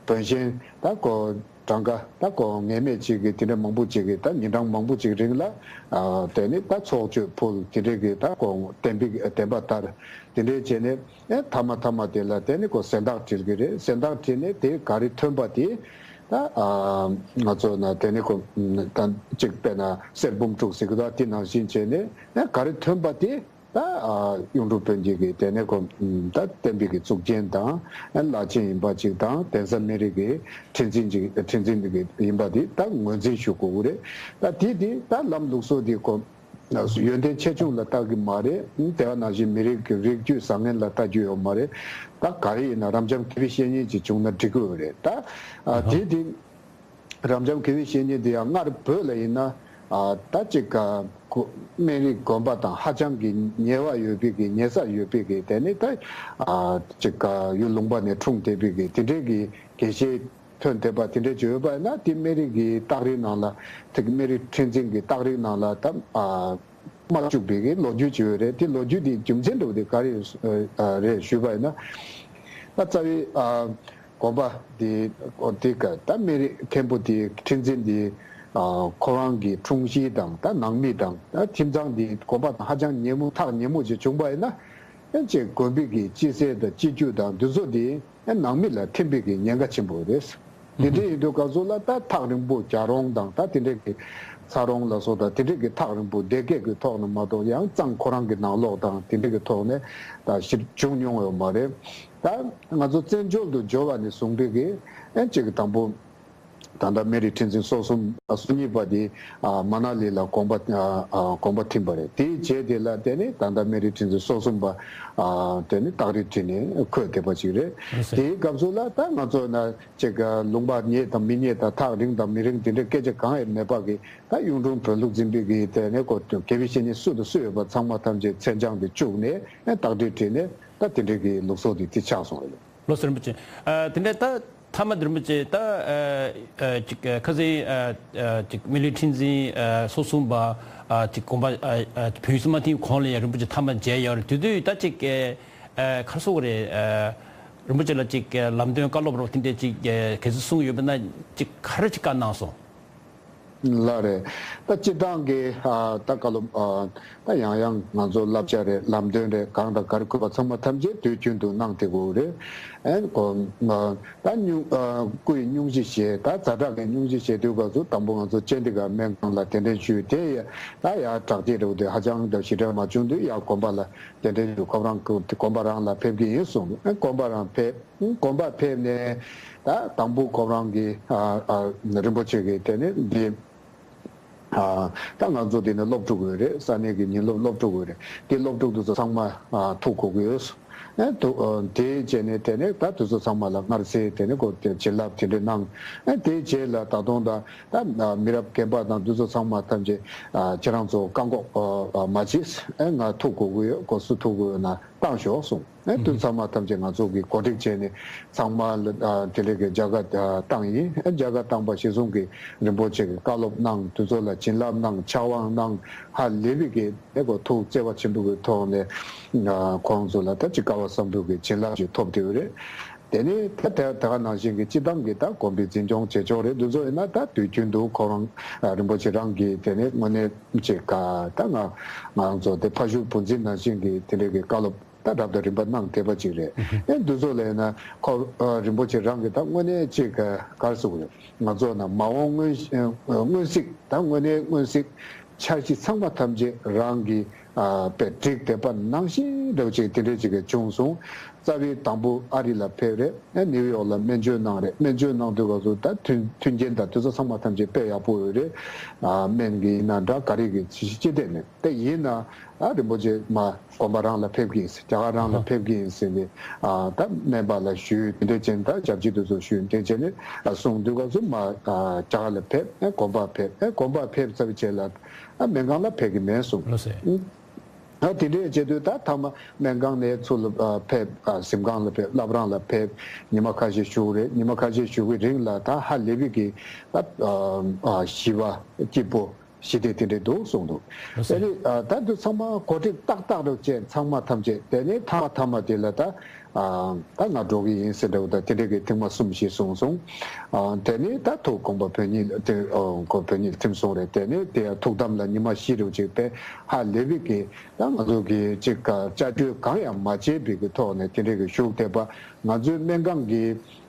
བོན་གཤེན་ད་ཀོ་གྲངས་ཀ་ད་ཀོ་ངེས་མེད་ཅིག་གི་དེ་འདྲ་མང་པོ་ཅིག་གི་ད་ཉིན་གྲངས་མང་པོ་ཅིག་རིང་ལ་ཨ་དེ་ནས་ད་ཚོགས་མཆོད་ཕུལ་དེ་འདྲའི་གི་ད་ཀོ་བདེན་པའི་བདེན་པ་ལྟར་དེ་འདྲའི་བྱས་ནས། ཨེ་མཐའ་མ་མཐའ་མ་དེ་ལ་དེ་ནི་ཁོ་གཟེངས་རྟགས་བྲིས་ཀྱི་རེད། གཟེངས་རྟགས་བྲིས་ནས་དེ་ག་རེ་ཐོན་པ་དེ་ད་ཨ་ང་ཚོ་ན་དེ་ནི་ཁོ་ད་གཅིག་དཔེར་ན་གསེར་འབུམ་དྲུག་ཟེར་གི་འདུག་དེ་ནང་བཞིན་བྱས་ནས་ཨེ་ག་རེ་ཐོན་པ་དེ་ད་ཨ་གཡུང་དྲུང་བོན་གྱི་གི་དེ་ནི་ཁོ་ད་བསྟན་པའི་གི་གཙུག་རྒྱན་དང་ཨེ་བླ་ཆེན་ཡིན་པ་ཅིག་དང་གདན་ས་སྨན་རི་གི་ཁྲི་འཛིན་ཅིག་ཁྲི་འཛིན་གི་ཡིན་པ་དེ་ད་ངོས་འཛིན་ཞུ་དགོས་ཀྱི་རེད། ད་དེ་དེ་ད་ལམ་ལུགས་སྲོལ་དེ་ཁོ། ཡོན་ཏན་ཆེ་ཆུང་ལ་ལྟ་གི་མ་རེད། དེ་བ་ནང་བཞིན་མི་རིགས་ཀྱི་རིགས་རྒྱུད་བཟང་ངན་ལ་ལྟ་རྒྱུ་ཡོད་མ་རེད། ད་ག་རེ་ཡིན་ན་རབ་འབྱམས་དགེ་བའི་བཤེས་གཉེན་ཅིག་བྱུང་ན་འགྲིག་གི་ཡོད་རེད། ད་ཨ་དེ་དེ་རབ་འབྱམས་དགེ་བའི་བཤེས་གཉེན་དེ་ཡང་སྔར་བོད་ལ་ཡིན་ན་ཨ་ད་ཅིག་ཨ་ཁོ་སྨན་རིའི་དགོན་པ་དང་ཧ་ཅང་གི་ཉེ་བ་ཡོད་པའི་གི་ཉེ་ས་ཡོད་པའི་གི་དེ་ནི་ད་ཨ་ཅིག་ཨ་ཡུལ་ལུང་པ་ནས་འཁྲུངས་བསྡད་པའི་གི་དེ་འདྲའི་གི་དགེ་བཤེས། ཐོན་བསྡད་པ་དེ་འདྲ་ཅིག་ཡོད་པ་ཡིན་ན་དེ་སྨན་རིའི་གི་རྟགས་རིགས་ནང་ལ་དེ་གི་སྨན་རིའི་ཁྲི་འཛིན་གི་རྟགས་རིགས་ནང་ལ་ད་ཨ་མ་བཅུག་པའི་གི་ལོ་རྒྱུས་ཅིག་ཡོད་རེད། དེ་ལོ་རྒྱུས་དེ་རྒྱུ་མཚན་འདྲ་བོ་དེ་ག་རེ་ཨ་རེད་ཞུས་པ་ཡིན་ན། ད་རྩ་བའི་ཨ་དགོན་པ་དེ་ཨོ་དེ་ག་ད་སྨན་རིའི་མཁན་པོ་དེ་ཁྲི་འཛིན་དེ་ཨ་ཁོ་རང་གི་འཁྲུངས་གཞིས་དང་ད་ནང་མི་དང་ད་ཁྱིམ་ཚང་དེ་དགོན་པ་དང་ཧ་ཅང་ཉེ་མོ་ཐག་ཉེ་མོ་ཅིག་བྱུང་པ་ཡིན་ན་ཨེ་ཅེ་དགོན་པའི་གི་སྤྱི་སྲིད་དང་སྤྱི་རྒྱུ་དང་འདི་ཚོ་དེ། ནང་མི་ལ་ཐིམ་པའི་གི་ཉེན་ཁ་ཆེན་པོ་རེད། དེ་འདྲ་ཡིན་དུས་སྐབས་སུ་ལ་ད་ཐག་རིང་པོ་རྒྱག་རོང་དང་ད་དེ་འདྲ་གི་ཚ་རོང་ལ་སོགས་དང་དེ་འདྲ་གི་ཐག་རིང་པོ་སྡེ་བརྒྱད་ཀྱི་ཐོག་ནས་མ་གཏོགས་ཡང་གཙང་ཁོ་རང་གི་ནང་ལོགས་དང་དེ་འདྲ་གི་ཐོག་ནས་ད་ཞིབ་བྱུང་མྱོང་ཡོད་མ་རེད། ད་ང་ཚོ་བཙན་བྱོལ་དུ་འབྱོར་བ་ནས་བཟུང་པའི་གི་ཨེ་གཅིག་གི་དང་པོ། ད་ལྟ་སྨན་རིའི་ཁྲི་འཛིན་སོ་གསུམ་སོ་གཉིས་པ་དེ་ཨ་མ་ན་ལི་ལ་དགོངས་པ་ཨ་ཨ་དགོངས་པ་ཐིམ་པ་རེད། དེའི་རྗེས་དེ་ལ་དེ་ནི་ད་ལྟ་སྨན་རིའི་ཁྲི་འཛིན་སོ་གསུམ་པ་ཨ་དེ་ནི་རྟགས་རིས་བྲིས་ནས་འཁོད་བསྡད་པ་ཅིག་རེད། ལགས་སོ། དེའི་སྐབས་སུ་ལ་ད་ང་ཚོ་ན་ཅིག་ལུང་པ་རྙེད་དང་མི་རྙེད་དང་ཐག་རིང་དང་མི་རིང་དེ་འདྲའི་སྐད་ཆ་གང་ཡང་མེད་པ་གི་ད་གཡུང་དྲུང་བོན་ལུགས་འཛིན་པའི་གི་དེ་ནི་ཁོ་དགེ་བའི་བཤེས་གཉེན་སུ་དང་སུ་ཡོད་པ་ཚང་མ་ཐམས་ཅད་མཚན་བྱང་དེ་བཅུག་ནས་རྟགས་རིས་བྲིས་ནས་ད་དེ་འདྲའི་གི་ལུགས་སྲོལ་དེ་དེ་ཆགས་སོང་བ་རེད། ལགས་སོ་རིན་པོ་ཆེ། ཨ་དེ་འདྲ་ད་མཐའ་མ་དེ་རིན་པོ་ཆེ་ད་ཨ་ཨ་ཅིག་ཨ་ཁ་སང་ཨ་ཨ་ཅིག་སྨན་རིའི་ཁྲི་འཛིན་ཨ་སོ་གསུམ་པ་ཨ་ཅིག་དགོངས་པ་ཨ་ཨ་བོད་ཡིག་སྲུང་མ་ཐིམ་གོང་ལ་ཡང་རིན་པོ་ཆེ་མཐའ་མ་མཇལ་ཡོད་རེད། དེ་དུས་ད་ཅིག་ཨ་ཨ་ག་རེ་ཟེར་དགོས་རེད། ཨ་རིན་པོ་ཆེ་ལ་ཅིག་ཨ་ལམ་སྟོན་བཀའ་སློབ་རོགས་དེ་འདྲ་ཅིག་ཨ་གལ་སྲིད་གསུང་ཡོད་པ་ན་ཅིག་ག་རེ་ཅིག་བཀའ་གནང་སོང་། ལགས་རེད། ད་སྤྱིར་བཏང་གི་ཨ་ད་བཀའ་སློབ་ཨ་ད་ཡང་ཡང་ང་ཚོ་བསླབ་བྱ་རེད། ལམ་སྟོན་རེད། གང་དང་ག་རེ་དགོས་པ་ཚང་མ་ཐམས་ཅད་དུས་རྒྱུན་དུ་གནང་བསྡད་དགོས་རེད། ཨེ་གོ་ཨ་ད་སྙུང་ཨ་སྐུ་ཡི་སྙུང་གཞི་བཞེས། ད་ཛ་དྲག་གི་སྙུང་གཞི་བཞེས་དུས་སྐབས་སུ་དང་པོ་ང་ཚོ་ཅན་ཏི་ཀ་སྨན་ཁང་ལ་གདན་འདྲེན་ཞུས། དེ་ཡ་ད་ཡར་དྲག་སྐྱེད་རེད་པ། དེ་ཧ་ཅང་ད་ཞེ་དྲག་མ་བྱུང་དུས་ཡར་དགོན་པ་ལ་གདན་འདྲེན་ཞུས། ཁོ་རང་གི་དགོན་པ་རང་ལ་ཕེབས་ཀྱི་ཡིན་གསུངས། ཨེ་དགོན་པ་རང་ཕེབས། དགོན་པ་ཕེབས་ནས་ད་དང་པོ་ཁོ་རང་གི་ཨ་ཨ་རིན་པོ་ཆེ་གི་དེ་ནས་འདི་ཨ་ད་ང་ཚོ་དེ་ནས་སློབ་ཕྲུག་ཡོད་རེད། ས་གནས་ཀྱི་ཉིན་སློབ་སློབ་ཕྲུག་ཡོད་རེད། དེ་སློབ་ཕྲུག་དེ་ཚོ་ཚང་མ་ཨ་ཐུག་དགོས་ཀྱི་ཡོད། ཨ་ཐུག་ཨ་དེ་བྱས་ནས་དེ་ནས་ད་དེ་ཚོ་ཚང་མ་ལ་མངར་ཟས་དེ་ནས་ཁོ་དེ་བྱིན་རླབས་དེ་འདྲ་གནང་། ཨ་དེའི་རྗེས་ལ་ད་དུང་ད་ད་མི་རབས་རྒན་པ་དང་དེ་ཚོ་ཚང་མ་ཐམས་ཅད་ཨ་ཁྱེད་རང་ཚོ་བཀག་འགོག་ཨ་མ་བྱེད། ཨ་ང་ཐུག་དགོས་ཀྱི་ཡོད། ཁོ་སུ་ཐུག་དགོས་ཡོད་ན། བཏང་ཤོག་གསུངས། ཨེ་དུས་ཚང་མ་ཐམས་ཅད་ང་ཚོ་གིས་གོ་སྒྲིག་བྱས་ནས་ཚང་མ་ལ་ཨ་དེ་ལས་ཀྱི་མཇལ་ཁ་ཨ་བཏང་ཡིན། ཨེ་མཇལ་ཁ་བཏང་པ་གཞིར་བཟུང་གིས་རིན་པོ་ཆེ་གིས་བཀའ་སློབ་གནང་། དུས་ཚོད་ལ་བྱིན་རླབས་གནང་། ཕྱག་དབང་གནང་། ཧ་ལས་པའི་གི་ཨེ་གོ་ཐུགས་བརྩེ་བ་ཆེན་པོ་གི་ཐོག་ནས་ཨ་ཁོང་ཚོ་ལ་ད་ཅིག་སྐལ་བ་བཟང་པོ་གི་བྱིན་རླབས་ཅིག་ཐོབ་བསྡད་ཡོད་རེད། དེ་ནས་ད་དེ་དེ་ག་ནང་བཞིན་གྱི་སྤྱི་བཏང་གི་ད་དགོན་པའི་འཛིན་སྐྱོང་བྱེད་ཕྱོགས་རེད། འདི་ཚོ་ཡིན་ན་ད་དུས་རྒྱུན་དུ་ཁོ་རང་ཨ་རིན་པོ་ཆེ་རང་གིས་དེ་ནས་དངོས་གནས་ཅིག་ག་ད་ང་ང་རང་ཚོ་དེ་ཕ་ཤུལ་བུ་འཛིན་ནང་བཞིན་གྱི་དེ་འདྲའི་གི་བཀའ་སློབ་ད་རབ་དང་རིམ་པ་གནང་བསྡད་པ་ཅིག་རེད། ཨེ་འདི་ཚོ་ལ་ཡིན་ན་ཁོ་ཨ་རིན་པོ་ཆེ་རང་གིས་ད་དངོས་གནས་ཅིག་ག་ག་རེ་ཟེར་དགོས་རེད། ང་ཚོ་ན་མ་འོངས་སྔོན་ཨ་སྔོན་གཟིགས་ད་དངོས་གནས་སྔོན་གཟིགས་འཆར་གཞི་ཚང་མ་ཐམས་ཅད་རང་གིས་ཨ་དཔེ་བསྒྲིགས་བསྡད་པ་ནང་བཞིན་འདྲ་བོ་ཅིག་དེ་འདྲ་ཅིག་གི་བྱུང་སོང་། རྩ་བའི་དང་པོ་ཨ་རི་ལ་ཕེབས་རེད། ཨ་ནིའུ་ཡོག་ལ་སྨན་བཅོས་གནང་རེད། སྨན་བཅོས་གནང་དུས་སྐབས་སུ་ད་མཐུན་མཐུན་རྐྱེན་དང་དེ་ཚོ་ཚང་མ་ཐམས་ཅད་དཔེ་ཡག་པོ་ཡོད་རེད། ཨ་སྨན་གྱི་ཡིན་ན་འདྲ་ག་རེ་གི་ཅི་ཅི་བལྟས་ནས་དེ་ཡིན་ན་ཨ་རིན་པོ་ཆེ་མ་དགོན་པ་རང་ལ་ཕེབས་ཀྱི་ཡིན་ཟེར། རྒྱ་གར་རང་ལ་ཕེབས་ཀྱི་ཡིན་ཟེར་ནས་ཨ་ད་སྨན་པ་ལ་ཞུས། དེ་འདྲ་བྱས་ནས་ད་ཞབས་ཕྱི་དེ་ཚོ་ཞུས། དེ་བྱས་ནས་ཨ་གསུངས་དུས་སྐབས་སུ་མ་ཨ་རྒྱ་གར་ལ་ཕེབས། ཨ་དགོན་པ་ཕེབས། ཨ་དགོན་པ་ཕེབས་ཚར་བའི་རྗེས་ལ་ཨ་སྨན་ཁང་ལ་ཕེབས་ཀྱི་མེད་གསུངས། ལགས་སོ། ཨུ། ད་དེ་འདྲའི་བྱེད་དུས་ད་མཐའ་མ་སྨན་ཁང་ནས་ཚུར་ལ་ཨ་ཕེབས། ཨ་གཟིམ་ཁང་ལ་ཕེབས། བླ་བྲང་ལ་ཕེབས། ཉི་མ་ཁ་ཤས་བཞུགས་རེད། ཉི་མ་ཁ་ཤས་བཞུགས་པའི་རིང་ལ་ད་ཧ་ལས་པའི་གི་ད་ཨ་ཨ་ཞི་བ་སྐྱིད་པོ་ཞི་བདེ་དེ་འདྲས་འདུག་གསུངས་འདུག། ལགས་སོ། དེ་ནི་ཨ་ད་འདི་ཚང་མ་གོ་སྒྲིག་ཏག་ཏག་རུ་བྱས། ཚང་མ་ཐམས་ཅད། དེ་ནས་མཐའ་མ་མཐའ་མ་དེ་ལ་ད་ཨ་ད་ང་འགྲོ་གི་ཡིན་ཟེར་འདྲ་བོ་དང་དེ་འདྲས་ཀྱི་ཐེངས་མ་གསུམ་བཞི་གསུངས་སོང་། ཨ་དེ་ནས་ད་ཐུགས་དགོངས་པ་བོད་ཉིད་དེ་ཨ་ཁོ་བོད་ཉིད་ཐིམ་སོང་རེད། དེ་ནས་དེ་ཡང་ཐུགས་དམ་ལ་ཉི་མ་བཞི་རུ་ཅིག་ཕེབས། ཧ་ལས་པའི་གི་ད་ང་ཚོ་གི་ཅིག་ག་བཅའ་སྒྲིག་གང་ཡང་མ་བྱས་པའི་གི་ཐོག་ནས་དེ་འདྲས་ཀྱི་བཞུགས་བསྡད་པ། ང་ཚོའི་སྨན་ཁང་གི་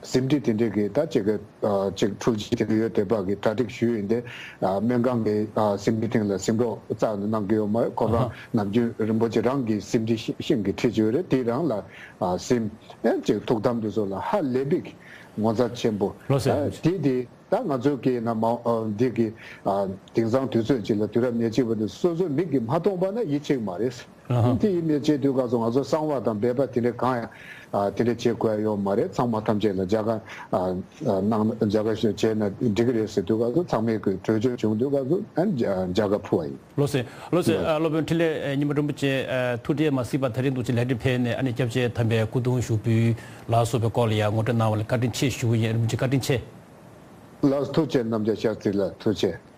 ཟིན་བྲིས་དེ་འདྲས་ཀྱི་ད་ཅིག་གི་ཨ་ཅིག་འཕྲུལ་ཆས་དེ་འདྲ་ཡོད་བསྡད་པ་གི་གྲ་སྒྲིག་ཞུས་ཡིན་ཏེ། ཨ་སྨན་ཁང་གི་ཨ་ཟིན་བྲིས་སྟེང་ལ་ཟིན་གྲོགས་རྩ་ནས་གནང་གི་ཡོད་མ་རེད། ཁོ་རང་ཨ་ནམ་རྒྱུན་རིན་པོ་ཆེ་རང་གི་ཟིན་བྲིས་ཤིང་ཤིང་གི་ཁྲིད་ཀྱི་ཡོད་རེད། དེ་རང་ལ་ཨ་ཟིན། ཨེ་ཅིག་ཐུགས་དམ་དེ་ཚོ་ལ་ཧ་ལས་པའི་གི་ངོ་མཚར་ཆེན་པོ། ལགས་སོ། ཨ་དེ་དེ་ད་ང་ཚོའི་གི་ན་མ་ཨ་འདི་གི་ཨ་དེང་སང་དུས་ཚོད་ཅིག་ལ་དུས་རབས་ཉེར་གཅིག་པ་དེ་སོ་སོའི་མིག་གིས་མ་མཐོང་པ་ན་ཡིད་ཆེས་མ་རེད། ཨ་ཧ། དེ་ཡིན་ནའི་བྱེད་དུས་སྐབས་སུ་ང་ཚོ་གསང་བ་དང་སྦས་པ་དེ་འདྲ་གང་ཡང་ཨ་དེ་འདྲ་བྱེད་དགོས་ཡ་ཡོད་མ་རེད། ཚང་མ་ཐམས་ཅད་ལ་མཇལ་ཁ་ཨ་ཨ་གནང་མཇལ་ཁ་ཞུ་བྱས་ན་འགྲིག་གི་རེད་ཟེར་དུས་སྐབས་སུ་ཚང་མས་གི་གྲོས་ཆོད་བྱུང་དུས་སྐབས་སུ་ཨ་མཇལ་མཇལ་ཁ་ཕུལ་བ་ཡིན། ལགས་སོ། ལགས་སོ། ལགས། ཨ་སློབ་དཔོན་འཕྲིན་ལས་ཨ་ཉི་མ་རིན་པོ་ཆེ། ཨ་ཐུགས་བྲེལ་མ་གཟིགས་པར་ད་རིང་འདུག་ཅིག་ལས་རིམ་ཕེབས་ནས་ཨ་ནི་སྐྱབས་རྗེ་དམ་པའི་སྐུ་གདུང་ཞུགས་འབུལ་ལ་སོགས་པའི་སྐོར་ལ་ཡང་ངོ་སྤྲོད་གནང་བ་ལ་བཀའ་དྲིན་ཆེ་ཞུ་གི་ཡིན། རིན་པོ་ཆེ་བཀའ་དྲིན་ཆེ། ལགས་ཐུགས་རྗེ་ཆེ། རྣམ་རྒྱལ་ཤར་རྩིས་ལགས་ཐུགས་རྗེ་ཆེ།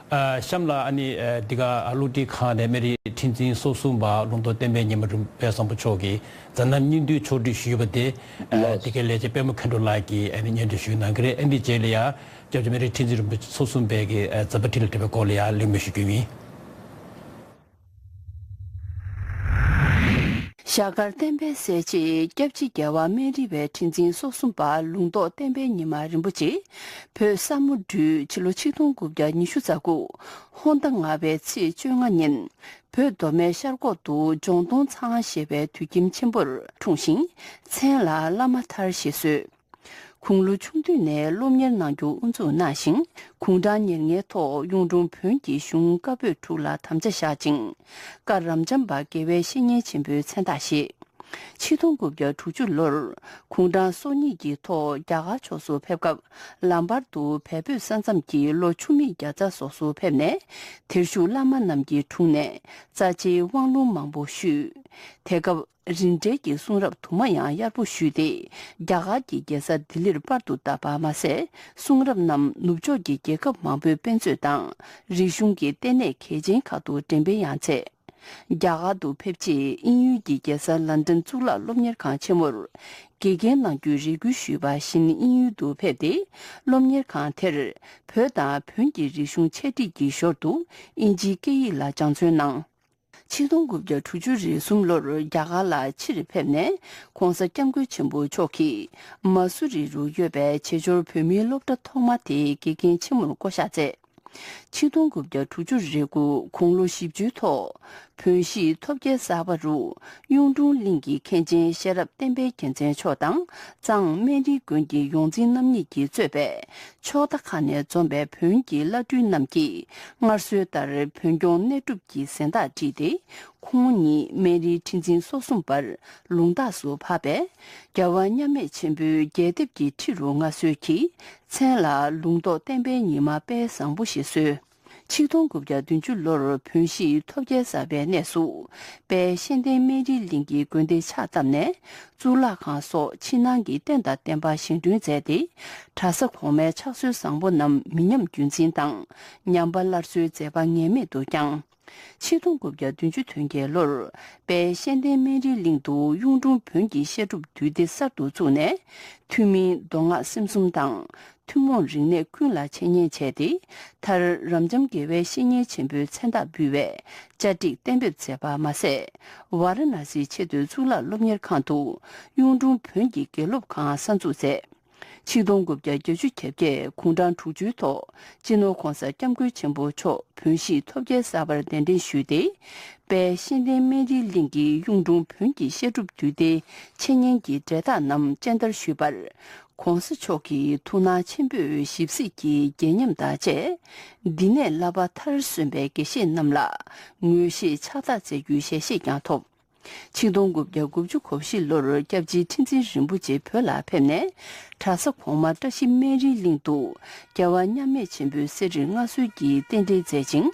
ཨ་གཤམ་ལ་ཨ་ནི་ཨ་འདི་ག་ཨ་སློབ་ཁྲིད་ཁང་ནས་སྨན་རིའི་ཁྲི་འཛིན་སོ་གསུམ་པ་ལུང་རྟོགས་བསྟན་པའི་ཉི་མ་རིན་པོ་ཆེ་བཟང་པོ་མཆོག་གིས་མཛད་རྣམ་སྙིང་བསྡུས་ཕྱོགས་སྒྲིག་ཞུས་པ་དེ། ཨ་ལགས། འདི་གའི་ལས་བྱེད་པད་མ་མཁའ་འགྲོ་ལགས་ཀྱིས་ཨ་ནི་སྙན་སྒྲོན་ཞུས་གནང་གི་རེད། ཨ་འདི་རྗེས་ལ་ཡང་སྐྱབས་རྗེ་སྨན་རིའི་ཁྲི་འཛིན་རིན་པོ་ཆེ་སོ་གསུམ་པའི་གི་ཨ་མཛད་པ་འཕྲིན་ལས་འཕྲོད་པའི་སྐོར་ལ་ཡང་གླེང་མོལ་ཞུ་རྒྱུ་ཡིན། ཞྭ་དཀར་བསྟན་པའི་སྲས་བཅས་སྐྱབས་རྗེ་རྒྱལ་བ་སྨན་རི་བའི་ཁྲི་འཛིན་སོ་གསུམ་པ་ལུང་རྟོགས་བསྟན་པའི་ཉི་མ་རིན་པོ་ཆེ་བོད་ས་མོ་སྦྲུལ་ཕྱི་ལོ་ཆིག་སྟོང་དགུ་བརྒྱ་ཉི་ཤུ་རྩ་དགུ་ཧོར་ཟླ་ལྔ་པའི་ཚེས་བཅོ་ལྔ་ཉིན་བོད་མདོ་སྨད་ཤར་ཁོག་ཏུ་ལྗོངས་སྟོང་ཚང་ཞེས་པའི་དུད་ཁྱིམ་ཆེན་པོར་འཁྲུངས་ཤིང་མཚན་ལ་བླ་མ་མཐར་ཞེས་གསོལ། དགུང་ལོ་ཆུང་དུས་ནས་སློབ་གཉེར་གནང་རྒྱུ་དབུ་འཛུགས་གནང་ཞིང་། དགུང་གྲངས་ཉེར་ལྔའི་ཐོག་གཡུང་དྲུང་བོན་གྱི་གཞུང་བཀའ་པོད་དྲུག་ལ་དམ་བཅའ་བཞག་ཅིང་། བཀའ་རབ་འབྱམས་པ་དགེ་བའི་བཤེས་གཉེན་ཆེན་པོའི་མཚན་རྟགས་བཞེས། ཆིག་སྟོང་དགུ་བརྒྱ་དྲུག་ཅུ་ལོར་དགུང་གྲངས་སོ་གཉིས་ཀྱི་ཐོག་རྒྱ་གར་ཕྱོགས་སུ་ཕེབས་སྐབས། ལམ་བར་དུ་བལ་བོད་ས་མཚམས་ཀྱི་ལོ་ཆུ་མིག་བརྒྱ་རྩ་སོགས་སུ་ཕེབས་ནས། དེར་བཞུགས་བླ་མ་རྣམས་ཀྱི་དྲུང་ནས་རྩ་ཆེའི་དབང་ལུང་མང་པོ་ཞུས། དེ་སྐབས། རིན་བྲལ་གྱི་གསུང་རབ་དུ་མ་ཡང་གཡར་པོ་ཞུས་ཏེ། རྒྱ་གར་གྱི་རྒྱལ་ས་ལྡི་ལིར་པར་དུ་བཏབ་པ་མ་ཟད། གསུང་རབ་རྣམས་ནུབ་ཕྱོགས་ཀྱི་རྒྱལ་ཁབ་མང་པོའི་དཔེ་མཛོད་དང་། རིག་གཞུང་གི་ལྟེ་གནས་གལ་ཆེན་ཁག་ཏུ་འགྲེམས་སྤེལ་ཡང་མཛད། རྒྱ་གར་དུ་ཕེབས་རྗེས་དབྱིན་ཡུལ་གྱི་རྒྱལ་ས་ལན་ཌན་གཙུག་ལག་སློབ་གཉེར་ཁང་ཆེན་མོར་དགེ་རྒན་གནང་རྒྱུའི་རེ་སྐུལ་ཞུས་པ་བཞིན་དབྱིན་ཡུལ་དུ་ཕེབས་ཏེ། སློབ་གཉེར་ཁང་དེར་བོད་དང་བོན་གྱི་རིག་གཞུང་འཆད་ཁྲིད་ཀྱི་ཞོར་དུ་དབྱིན་ཇིའི་སྐད་ཡིག་ལ་སྦྱང་བརྩོན་གནང་། ཆིག་སྟོང་དགུ་བརྒྱ་དྲུག་ཅུ་རེ་གསུམ་ལོར་རྒྱ་གར་ལ་ཕྱིར་ཕེབས་ནས། ྋགོང་ས་ྋསྐྱབས་མགོན་ཆེན་པོ་མཆོག་གིས་མ་སུ་རི་རུ་ཡོད་པའི་བྱེས་འབྱོར་བོད་མིའི་སློབ་གྲྭ་ཐོག་མ་དེའི་དགེ་རྒན་ཆེན་མོར་བསྐོ་གཞག་མཛད། ཆིག་སྟོང་དགུ་བརྒྱ་དྲུག་ཅུ་རེ་དགུ་དགུང་ལོ་བཞི་བཅུའི་ཐོག་བོན་གཞིས་ཐོབ་རྒྱལ་གསར་པ་རུ་གཡུང་དྲུང་གླིང་གི་མཁན་ཆེན་ཤེས་རབ་བསྟན་པའི་རྒྱལ་མཚན་མཆོག་དང་གཙང་སྨན་རིའི་དགོན་གྱི་ཡོངས་འཛིན་རྣམ་གཉིས་ཀྱིས་གཙོས་པའི་ཕྱོགས་མཐའ་ཁག་ནས་འཛོམས་པའི་བོན་གྱི་བླ་སྤྲུལ་རྣམས་ཀྱིས་སྔར་སྲོལ་ལྟར་བོན་སྐྱོང་གནས་སྒྲུབ་ཀྱི་གཟེངས་རྟགས་བསྒྲིགས་ཏེ། ཁོང་ཉིད་སྨན་རིའི་ཁྲི་འཛིན་སོ་གསུམ་པར་ལུང་རྟགས་སུ་བབས་པས། རྒྱལ་བ་མཉམ་མེད་ཆེན་པོའི་རྒྱས་འདེབས་ཀྱི་ཁྲི་རུ་མངའ་གསོལ་གྱིས། མཚན་ལ་ལུང་རྟོགས་བསྟན་པའི་ཉི་མ་དཔལ་བཟང་པོ་ཞེས་གསོལ། ཆིག་སྟོང་དགུ་བརྒྱ་བདུན་ཅུ་ལོར་བོན་གཞིས་ཐོབ་རྒྱལ་གསར་པའི་གནས་སུ། དཔལ་གཤེན་བསྟན་སྨན་རིའི་གླིང་གི་དགོན་སྡེ་ཕྱག་བཏབ་ནས། གཙུག་ལག་ཁང་སོགས་ཕྱི་ནང་གི་རྟེན་དང་བརྟེན་པ་བཞེངས་སྐྲུན་མཛད་དེ། གྲྭ་ས་གོང་མའི་ཕྱག་སྲོལ་བཟང་པོ་རྣམས་མི་ཉམས་རྒྱུན་འཛིན་དང་། ཉམས་པ་སླར་གསོའི་མཛད་པ་ངེས་མེད་དུ་བསྐྱངས། ཆིག་སྟོང་དགུ་བརྒྱ་བདུན་ཅུ་དོན་བརྒྱད་ལོར་དཔལ་གཤེན་བསྟན་སྨན་རིའི་གླིང་དུ་གཡུང་དྲུང་བོན་གྱི་བཤད་སྒྲུབ་འདུས་སྡེ་གསར་དུ་བཙུགས་ནས། ཐུན་མིན་མདོ་སྔགས་སེམས་གསུམ་དང་། ཐུན་མོང་རིག་གནས་ཀུན་ལ་འཆད་ཉན་བྱས་ཏེ། མཐར་རབ་འབྱམས་དགེ་བའི་བཤེས་གཉེན་ཆེན་པོའི་མཚན་རྟགས་འབུལ་བའི་བཅའ་སྒྲིག་གཏན་འབེབས་མཛད་པ་མ་ཟད། ཝཱ་ར་ཎཱ་སིའི་ཆེས་མཐོའི་གཙུག་ལག་སློབ་གཉེར་ཁང་དུ་གཡུང་དྲུང་བོན་གྱི་དགེ་སློབ་ཁང་གསར་འཛུགས་མཛད། ཆིག་སྟོང་དགུ་བརྒྱ་བརྒྱད་ཅུ་གྱ་བརྒྱད་དགུང་གྲངས་དྲུག་ཅུའི་ཐོག་སྤྱི་ནོར་༧གོང་ས་༧སྐྱབས་མགོན་ཆེན་པོ་མཆོག་བོན་གཞིས་ཐོབ་རྒྱལ་གསར་པར་གདན་འདྲེན་ཞུས་ཏེ། དཔལ་གཤེན་བསྟན་སྨན་རིའི་གླིང་གི་གཡུང་དྲུང་བོན་གྱི་བཤད་སྒྲུབ་འདུས་སྡེའི་འཆད་ཉན་གྱི་འབྲས་རྟགས་རྣམས་སྤྱན་བསྟར་ཞུས་པར། ྋགོང་ས་མཆོག་གིས་ཐུགས་སྣང་ཆེན་པོས་ཞིབ་གཟིགས་ཀྱིས་དགྱེས་ཉམས་དང་བཅས། འདི་ནས་བསླབ་པ་མཐར་སོན་པའི་དགེ་བཤེས་རྣམས་ལ་ངོས་བཞེས་ཕྱག་རྟགས་མཛད་རྒྱུའི་ཞལ་བཞེས་ཀྱང་ཐོབ། ཆིག་སྟོང་དགུ་བརྒྱ་དགུ་བཅུ་གོ་བཞི་ལོར་སྐྱབས་རྗེ་ཁྲི་འཛིན་རིན་པོ་ཆེ་བོད་ལ་ཕེབས་ནས། གྲྭ་ས་གོང་མ་བཀྲ་ཤིས་སྨན་རིའི་གླིང་དུ་རྒྱལ་བ་མཉམ་མེད་ཆེན་པོའི་གསེར་བྲིས་མངའ་གསོལ་གྱི་རྟེན་འབྲེལ་མཛད་ཅིང་།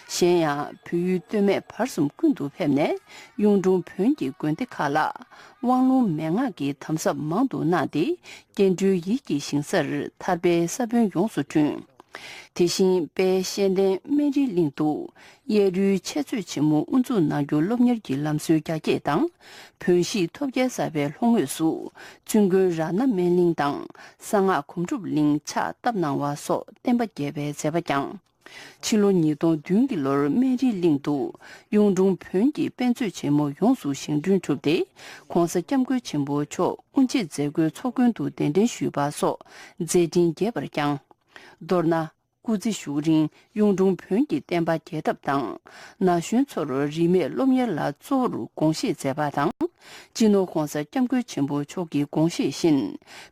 གཞན་ཡང་བོད་ཡུལ་སྟོད་སྨད་བར་གསུམ་ཀུན་ཏུ་ཕེབས་ནས། གཡུང་དྲུང་བོན་གྱི་དགོན་སྡེ་ཁག་ལ་དབང་ལུང་མན་ངག་གི་དམ་ཟབ་མང་དུ་གནང་སྟེ། སྐྱེ་འགྲོའི་ཡིད་ཀྱི་ཞིང་སར་ཐར་པའི་ས་བོན་ཡོངས་སུ་བསྐྲུན། དེ་བཞིན་དཔལ་གཤེན་བསྟན་སྨན་རིའི་གླིང་དུ་གཡས་རུའི་འཆད་རྩོད་ཆེན་མོ་དབུ་འཛུགས་གནང་རྒྱུ་སློབ་གཉེར་གྱི་ལམ་སྲོལ་རྒྱ་སྐྱེད་དང་། བོན་གཞིས་ཐོབ་རྒྱལ་གསར་པའི་ལྷོ་ངོས་སུ་བཙུན་དགོན་རཏྣ་སྨན་གླིང་དང་གསང་སྔགས་སྒོམ་སྒྲུབ་གླིང་ཕྱག་བཏབ་གནང་བ་སོགས་བསྟན་པ་རྒྱས་པའི་མཛད་པ་བསྐྱངས། ཕྱི་ལོ་ཉིས་སྟོང་བདུན་གྱི་ལོར་སྨན་རིའི་གླིང་དུ་གཡུང་དྲུང་བོན་གྱི་དཔེ་མཛོད་ཆེན་མོ་ཡོངས་སུ་བཞེངས་སྐྲུན་གྲུབ་སྟེ། ྋགོང་ས་ྋསྐྱབས་མགོན་ཆེན་པོ་མཆོག་དབུ་འབྱེད་མཛད་སྒོའི་ཚོགས་མགོན་དུ་གདན་འདྲེན་ཞུས་པ་སོགས་མཛད་འཕྲིན་རྒྱས་པར་བསྐྱངས། མདོར་ན། སྐུ་ཚེ་བཞུགས་རིང་གཡུང་དྲུང་བོན་གྱི་བསྟན་པ་རྒྱས་ཐབས་དང་། ན་གཞོན་ཚོར་རིས་མེད་སློབ་གཉེར་ལ་གཙོ་བོར་དགོངས་བཞེས་མཛད་པ་དང་། སྤྱི་ནོར་ྋགོང་ས་ྋསྐྱབས་མགོན་ཆེན་པོ་མཆོག་གི་དགོངས་བཞེད་བཞིན།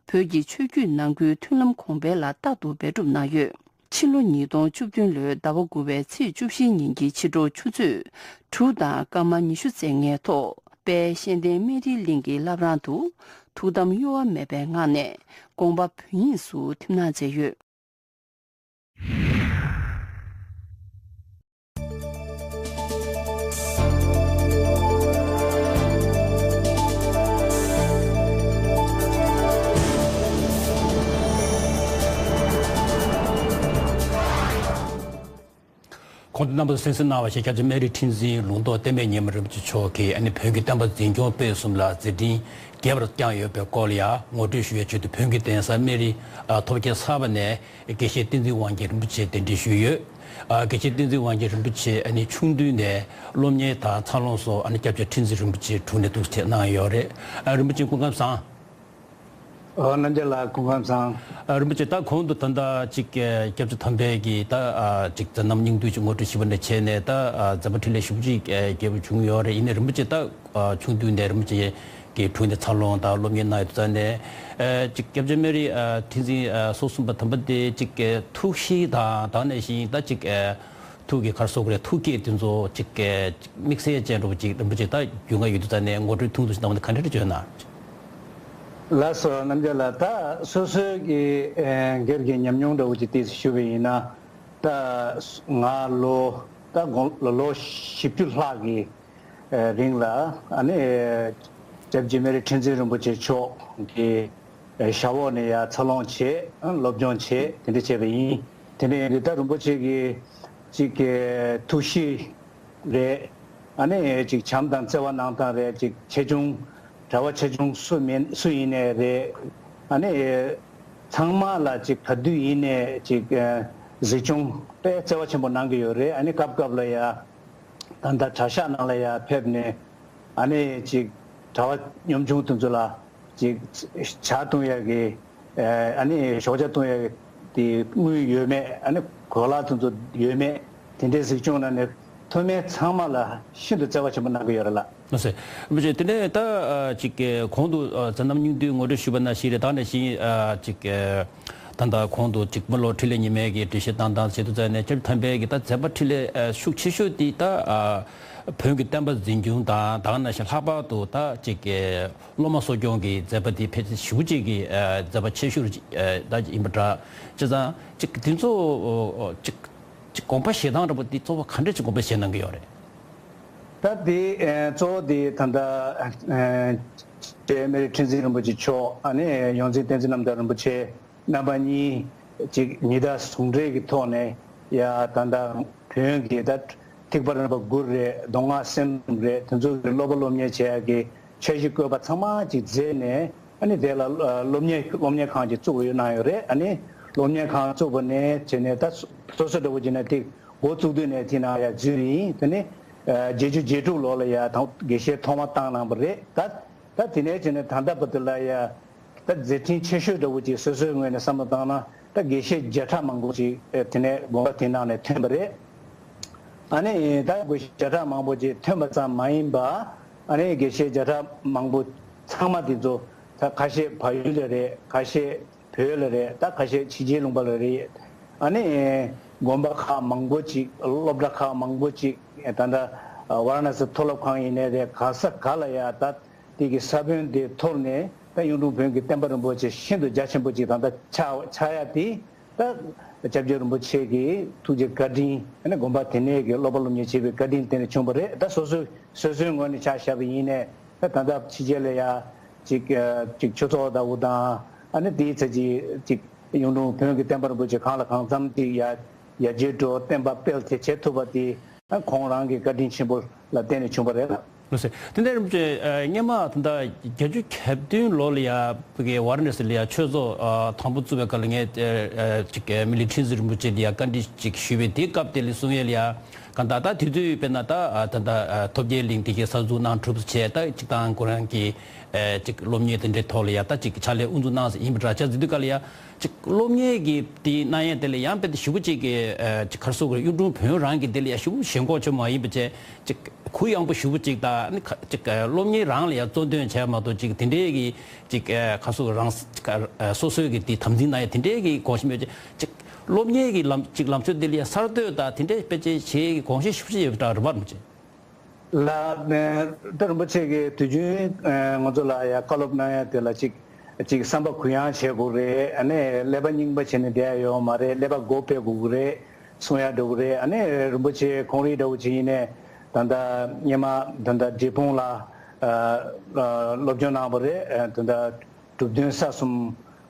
བོད་ཀྱི་ཆོས་བརྒྱུད་ནང་ཁུལ་མཐུན་ལམ་གོང་འཕེལ་ལ་རྟག་ཏུ་འབད་སྒྲུབ་གནང་ཡོད། ཕྱི་ལོ་ཉིས་སྟོང་བཅུ་བདུན་ལོའི་ཟླ་བ་དགུ་པའི་ཚེས་བཅུ་བཞི་ཉིན་གྱི་ཕྱི་དྲོ་ཆུ་ཚོད་དྲུག་དང་སྐར་མ་ཉི་ཤུ་རྩ་ལྔའི་ཐོག་དཔལ་གཤེན་བསྟན་སྨན་རིའི་གླིང་གི་བླ་བྲང་དུ་ཐུགས་དམ་གཡོ་བ་མེད་པའི་ངང་ནས་དགོངས་པ་བོན་དབྱིངས་སུ་ཐིམ་གནང་མཛད་ཡོད། གོང་དུ་རྣམ་པ་ཚོ་གསན་གཟིགས་གནང་བ་བཞིན་སྐྱབས་རྗེ་སྨན་རི་ཁྲི་འཛིན་ལུང་རྟོགས་བསྟན་པའི་ཉི་མ་རིན་པོ་ཆེ་མཆོག་གིས་ཨ་ནི་བོན་གྱི་བསྟན་པ་འཛིན་སྐྱོང་སྤེལ་གསུམ་ལ་མཛད་འཕྲིན་རྒྱས་པར་བསྐྱངས་ཡོད་པའི་སྐོར་ལ་ཡང་ངོ་སྤྲོད་ཞུ་བའི་ཆེད་དུ་བོན་གྱི་གདན་ས་སྨན་རི་ཨ་ཐོབ་རྒྱལ་གསར་པ་ནས་དགེ་བཤེས་བསྟན་འཛིན་དབང་རྒྱལ་རིན་པོ་ཆེ་གདན་འདྲེན་ཞུས་ཡོད། ཨ་དགེ་བཤེས་བསྟན་འཛིན་དབང་རྒྱལ་རིན་པོ་ཆེ་ཨ་ནི་ཆུང་དུས་ནས་སློབ་གཉེར་དང་འཚར་ལོངས་སོགས་ཨ་ནི་སྐྱབས་རྗེ་ཁྲི་འཛིན་རིན་པོ་ཆེའི་དྲུང་ནས་འདུག་སེ་གནང་ཡོད་རེད། ཨ་རིན་པོ་ཆེ་སྐུ་ཁམས་བཟང་། ཨ་རྣམ་རྒྱལ་ལགས་སྐུ་ཁམས་བཟང་། ཨ་རིན་པོ་ཆེ་ད་གོང་དུ་ད་ལྟ་ཅིག་སྐྱབས་རྗེ་དམ་པས་ཀྱིས་ད་ཅིག་མཛད་རྣམ་སྙིང་བསྡུས་ཅིག་ངོ་སྤྲོད་ཞུས་པ་ནས་བྱས་ནས་ད་མཛད་པ་འཕྲིན་ལས་ཞེ་པོ་ཅིག་རྒྱས་པོ་བྱུང་ཡོད་རེད། ཡིན་ནའི་རིན་པོ་ཆེ་ད་ཆུང་དུས་ནས་རིན་པོ་ཆེ་གི་དྲུང་ནས་འཚར་ལོངས་དང་སློབ་གཉེར་གནང་ཡོད་དུས་ཙང་ནས་ཅིག་སྐྱབས་རྗེ་སྨན་རི་ཁྲི་འཛིན་སོ་གསུམ་པ་དམ་པ་དེ་ཅིག་ཐུགས་གཤིས་དང་ད་ག་ནང་བཞིན་ད་ཅིག་ཐུགས་ཀྱི་ག་རེ་ཟེར་དགོས་རེད། ཐུགས་བསྐྱེད་དེ་ཚོ་ཅིག་གི་དམིགས་བསལ་ཅན་འདྲ་བོ་ཅིག་རིན་པོ་ཆེ་ད་རྒྱུས་མངའ་ཡོད་དུས་ཙང་ནས་ངོ་སྤྲོད་ཐུང་ཐུང་ཞིག་གནང་བ་ནི་ག་འདྲ་རེ་བརྗོད་ན། ལགས་སོ་རྣམ་རྒྱལ་ལགས། ད་སོ་སོའི་གི་ཨེ་སྒེར་གྱི་ཉམས་མྱོང་འདྲ་བོ་ཅིག་ཏོག་ཙམ་ཞུ་བ་ཡིན་ན། ད་ང་ལོ་ད་དགུང་ལོ་ལོ་བཞི་བཅུ་ལྷག་གི་ཨེ་རིང་ལ་ཨ་ནི་ཨེ་སྐྱབས་རྗེ་སྨན་རི་ཁྲི་འཛིན་རིན་པོ་ཆེ་མཆོག་གི་ཨེ་ཞབས་འོག་ནས་ཡར་འཚར་ལོངས་བྱས། སློབ་སྦྱོང་བྱས། དེ་འདྲ་བྱས་པ་ཡིན། དེ་ནས་ད་རིན་པོ་ཆེ་གི་ཅིག་གི་ཐུགས་གཤིས་རེད། ཨ་ནི་ཅིག་བྱམས་དང་བརྩེ་བ་གནང་སྟངས་རེད། ཅིག་ཆེ་ཆུང་གྲྭ་པ་ཆེ་ཆུང་སུ་མིན་སུ་ཡིན་ནའི་རེད། ཨ་ནི་ཚང་མ་ལ་ཅིག་ག་དུས་ཡིན་ནའི་ཅིག་གཟིགས་སྐྱོང་དཔེ་བརྩེ་བ་ཆེན་པོ་གནང་གི་ཡོད་རེད། ཨ་ནི་སྐབས་སྐབས་ལ་ཡ་ད་ལྟ་གྲྭ་ཤག་ནང་ལ་ཡ་ཕེབས་ནས་ཨ་ནི་ཅིག་གྲྭ་པ་གཉོམ་ཆུང་དེ་ཚོ་ལ་ཅིག་ཇ་འཐུང་ཡ་གི་ཨ་ནི་ཞོགས་ཇ་འཐུང་ཡ་གི་དེ་དངུལ་ཡོད་མེད། ཨ་ནི་གོས་ལག་དེ་ཚོ་ཡོད་མེད། དེ་འདྲའི་གཟིགས་སྐྱོང་གནང་ནས་མཐོ་དམན་ཚང་མ་ལ་ཤིན་ཏུ་བརྩེ་བ་ཆེན་པོ་གནང་གི་ཡོད་རེད་ལགས། ལགས་སོ། རིན་པོ་ཆེ་དེ་ནས་ད་ཅིག་གོང་དུ་མཛད་རྣམ་སྙིང་བསྡུས་ངོ་སྤྲོད་ཞུས་པ་ནང་བཞིན་རེད། ད་ནང་བཞིན་ཅིག་ད་ལྟ་གོང་དུ་ཅིག་མི་ལོ་འཕྲིན་ལས་ཉི་མའི་གི་འགྲེལ་བཤད་བཏང་སྟངས་བྱེད་དུས་ཙང་ནས་སྐྱབས་དམ་པའི་གི་ད་མཛད་པ་འཕྲིན་ལས་ཤུགས་ཆེ་ཤོས་དེ་ད་བོན་གྱི་བསྟན་པ་འཛིན་སྐྱོང་དང་ད་ག་ནང་བཞིན་ལྷག་པར་དུ་ད་ཅིག་གི་སློབ་མ་གསོ་སྐྱོང་གི་མཛད་པ་དེ་ཕལ་ཆེར་ཞེ་པོ་ཅིག་གི་ཨ་མཛད་པ་ཆེ་ཤོས་ཅིག་ཨ་ད་ཡིན་པ་འདྲ། བྱས་ཙང་ཅིག་དེ་ཚོ་ཨོ་ཅིག་ཅིག་དགོངས་པ་བཞེས་སྟངས་འདྲ་པོ་དེ་གཙོ་བོ་ག་འདྲ་ཅིག་དགོངས་པ་བཞེས་གནང་གི་ཡོད་རེད། ད་དེ་ཨ་གཙོ་བོ་དེ་ད་ལྟ་ཨ་སྐྱབས་རྗེ་སྨན་རི་ཁྲི་འཛིན་རིན་པོ་ཆེ་མཆོག་ཨ་ནི་ཡོངས་འཛིན་བསྟན་འཛིན་རྣམ་དག་རིན་པོ་ཆེ་རྣམ་པ་གཉིས་ཅིག་ཉི་ཟླ་ཟུང་འབྲེལ་གྱི་ཐོག་ནས་ཡ་ད་ལྟ་བོན་གྱི་ད་ཐེག་པ་རིམ་པ་དགུ་རེད། མདོ་སྔགས་སེམས་རེད། དེ་ཚོ་གི་སློབ་པ་སློབ་གཉེར་བྱེད་ཡག་གི་འཆར་གཞི་བཀོད་པ་ཚང་མ་ཅིག་མཛད་ནས་ཨ་ནི་དེ་ལ་སློབ་གཉེར་སློབ་གཉེར་ཁང་ཅིག་བཙུགས་ཡོད་གནང་ཡོད་རེད། ཨ་ནི་སློབ་གཉེར་ཁང་བཙུགས་པ་ནས་བྱས་ནས་ད་སོ་སོ་འདྲ་བོ་བྱས་ན་དེ་འགོ་བཙུགས་དུས་ནས་དེ་ནང་ཡ་འཛུལ་ཡིན། དེ་ནས་བརྒྱད་ཅུ་གྱ་དྲུག་ལོ་ལ་ཡ་དང་དགེ་བཤེས་ཐོག་མ་བཏང་གནང་པ་རེད། ད་ད་དེ་ནས་བྱས་ནས་ད་ལྟ་བར་དུ་ལ་ཡ། ད་མཛད་འཕྲིན་ཆེ་ཤོས་འདྲ་བོ་ཅིག་སོ་སོའི་ངོས་ནས་བསམ་བློ་བཏང་ན་ད་དགེ་བཤེས་བརྒྱ་ཕྲག་མང་པོ་ཅིག་ཨེ་དེ་ནས་དགོན་པ་དེ་ནང་ནས་ཐོན་པ་རེད། ཨ་ནི་ད་དགེ་བཤེས་བརྒྱ་ཕྲག་མང་པོ་ཅིག་ཐོན་པ་ཙམ་མ་ཡིན་པ། ཨ་ནི་དགེ་བཤེས་བརྒྱ་ཕྲག་མང་པོ་ཚང་མ་དེ་ཚོ་ད་ཁ་ཤས་བལ་ཡུལ་ལ་རེད། ཁ་ཤས་བོད་ལ་རེད། ད་ཁ་ཤས་ཕྱི་རྒྱལ་ལུང་པ་ལ་རེད། ཨ་ནི་དགོན་པ་ཁག་མང་པོ་ཅིག་སློབ་གྲྭ་ཁག་མང་པོ་ཅིག་ད་ལྟ་ ཝཱ་ར་ཎ་སི་མཐོ་སློབ་ཁང་ཡིན་ནའི་རེད། ག་ས་ག་ལ་ཡ་ད་དེ་གི་ས་བོན་དེ་འཐོར་ནས་ད་གཡུང་དྲུང་བོན་གྱི་བསྟན་པ་རིན་པོ་ཆེ་ཤིན་ཏུ་རྒྱ་ཆེན་པོ་ཅིག་ད་ལྟ་ཆགས་ཆགས་ཡ་དེ། ད་སྐྱབས་རྗེ་རིན་པོ་ཆེ་གི་ཐུགས་རྗེ་བཀའ་དྲིན། ཨ་ནི་དགོན་པ་དེ་ནས་ཀྱི་སློབ་པ་སློབ་གཉེར་བྱས་པའི་བཀའ་དྲིན་དེ་ནས་བྱུང་བ་རེད། ད་སོ་སོའི་སོ་སོའི་ངོས་ནས་ཆ་བཞག་པ་ཡིན་ནའི་ད་ད་ལྟ་ཕྱི་རྒྱལ་ལ་ཡ་ཅིག་ཅིག་ཆོས་ཚོགས་ལྟ་བུ་དང་། ཨ་ནི་དེའི་ཚེ་ཅིག་ཅིག་གཡུང་དྲུང་བོན་གྱི་བསྟན་པ་རིན་པོ་ཆེ་གང་ལ་གང་འཚམ་ཅིག་ཡ་ཡར་རྒྱས་འགྲོ་བསྟན་པ་སྤེལ་དེ་བྱེད་ཐུབ་པ་དེ་ཁོང་རང་གི་བཀའ་དྲིན་ཆེན་པོ་ལ་བརྟེན་ནས་བྱུང་བ་རེད་ལ། ལགས་སོ། དེ་འདྲ་རིན་པོ་ཆེ། ཨ། སྔོན་མ་ད་ལྟ་བརྒྱད་ཅུ་གྱ་བདུན་ལོ་ལ་ཡ་ཕ་གི་ཝཱ་ར་ཎ་སི་ལ་ཡ་ཆོས་ཚོགས་ཨ་དང་པོ་བཙུགས་པའི་སྐབས་ལ་ངས་ཨ་ཨ་ཅིག་ཨ་མི་ལི་ཁྲི་འཛིན་རིན་པོ་ཆེ་ལ་ཡ་བཀའ་འདྲི་ཅིག་ཞུས་པའི་དེའི་སྐབས་དེ་ལ་གསུང་ཡས་ལ་ཡ་གང་ལྟར་ད་དེ་དུས་དཔེར་ན་ད་ཨ་ད་ལྟ་ཨ་ཐོབ་རྒྱལ་གླིང་དེ་གའི་གསར་འཛུགས་གནང་གྲུབ་བྱས། ད་ཅིག་དང་ཁོ་རང་གི་ཨ་ཅིག་སློབ་གཉེར་དེ་འདྲའི་ཐོག་ལ་ཡ་ད་ཅིག་ཕྱག་ལས་དབུ་འཛུགས་གནང་ས་ཡིན་པ་འདྲ་ཆགས་ཟེར་དུས་སྐབས་ལ་ཡ། ཅིག་སློབ་གཉེར་གྱི་དེ་གནང་ཡས་དེ་ལ་ཡང་དཔེ་དེ་ཞེ་པོ་ཅིག་གི་ཨ་ཅིག་ག་རེ་ཟེར་དགོས་རེད། གཡུང་དྲུང་བོན་རང་གི་དེ་ལ་ཡ་ཞེ་པོ་ཞེན་ཁོག་ཆེ་མ་ཡིན་པ་བྱས། ཅིག་གུ་ཡངས་པོ་ཞེ་པོ་ཅིག་དང་། ཨ་ནི་ཁ་ཅིག་ཨ་སློབ་གཉེར་རང་ལ་ཡ་གཙོ་འདོན་བྱས་མ་གཏོགས། ཅིག་དེ་འདྲའི་གི་ཅིག་ཨ་ག་རེ་ཟེར་དགོས་རེད། རང་ཅིག་ཨ་སོ་སོའི་གི་དེ་དམ་འཛིན་གནང་ཡས་དེ་འདྲའི་གི་དགོངས་གཞི་མེད་བྱས། ཅིག་སློབ་གཉེར་གྱི་ལམ་ཅིག་ལམ་སྲོལ་དེ་ལ་ཡ་གསར་གཏོད་དང་དེ་འདྲའི་དཔེ་ཆ་བྱེད་ཀྱི་དགོངས་གཞི་ཞེ་པོ་ཅིག་ཡོད་པ་འདྲ་རེད་པ། རིན་པོ་ཆེ། ལགས། ད་རིན་པོ་ཆེ་གིས་དུས་རྒྱུན་ང་ཚོ་ལ་ཡ་བཀའ་སློབ་གནང་ཡ་དེ་ལ་ཅིག་ཅིག་བསམ་པ་གུ་ཡངས་བྱེད་དགོས་རེད། ཨ་ནི་ཀླད་པ་རྙིང་པ་བྱས་ནས་བསྡད་ཡ་ཡོད་མ་རེད། ཀླད་པ་སྒོ་ཕྱེ་དགོས་ཀྱི་རེད་གསུང་ཡ་འདྲ་བོ་རེད། ཨ་ནི་རིན་པོ་ཆེ་ཁོང་རང་འདྲ་བོ་ཅིག་ཡིན་ནའི་ད་ལྟ་སྔོན་མ་ད་ལྟ་འབྲས་སྤུངས་ལ་ཨ་ཨ་སློབ་སྦྱོང་གནང་བ་རེད། ཨ་ད་ལྟ་གྲུབ་དོན་ས་གསུམ་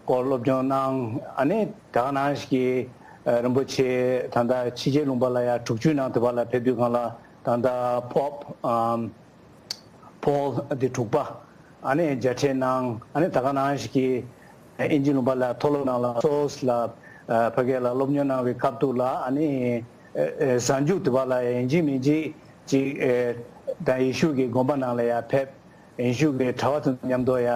སྐོར་སློབ་སྦྱོང་གནང་། ཨ་ནི་ད་ག་ནང་བཞིན་གྱི་ཨ་རིན་པོ་ཆེ་ད་ལྟ་ཕྱི་རྒྱལ་ལུང་པ་ལ་ཡ་དྲུག་ཅུའི་ནང་དུ་བ་ལ་ཕེབས་དུས་སྒང་ལ་ད་ལྟ་པོབ་ཨམ་པོལ་འདི་དྲུག་པ། ཨ་ནི་མཇལ་འཕྲད་གནང་། ཨ་ནི་ད་ག་ནང་བཞིན་གྱི་ཨ་དབྱིན་ཇི་ལུང་པ་ལ་མཐོ་སློབ་ནང་ལ་སོ་སོ་ལ་ཨ་ཕ་གི་ལ་སློབ་གཉེར་གནང་བའི་སྐབས་དུས་ལ། ཨ་ནི་ཨ་ཨ་གཟའ་མཇུག་དུ་བ་ལ་ཡིན་གཅིག་མིན་གཅིག་ཅིག་ཨ་ད་ཡེ་ཤུ་གི་དགོན་པ་ནང་ལ་ཡ་ཕེབས། ཡེ་ཤུ་གི་གྲྭ་པ་ཚོ་མཉམ་དུ་ཡ་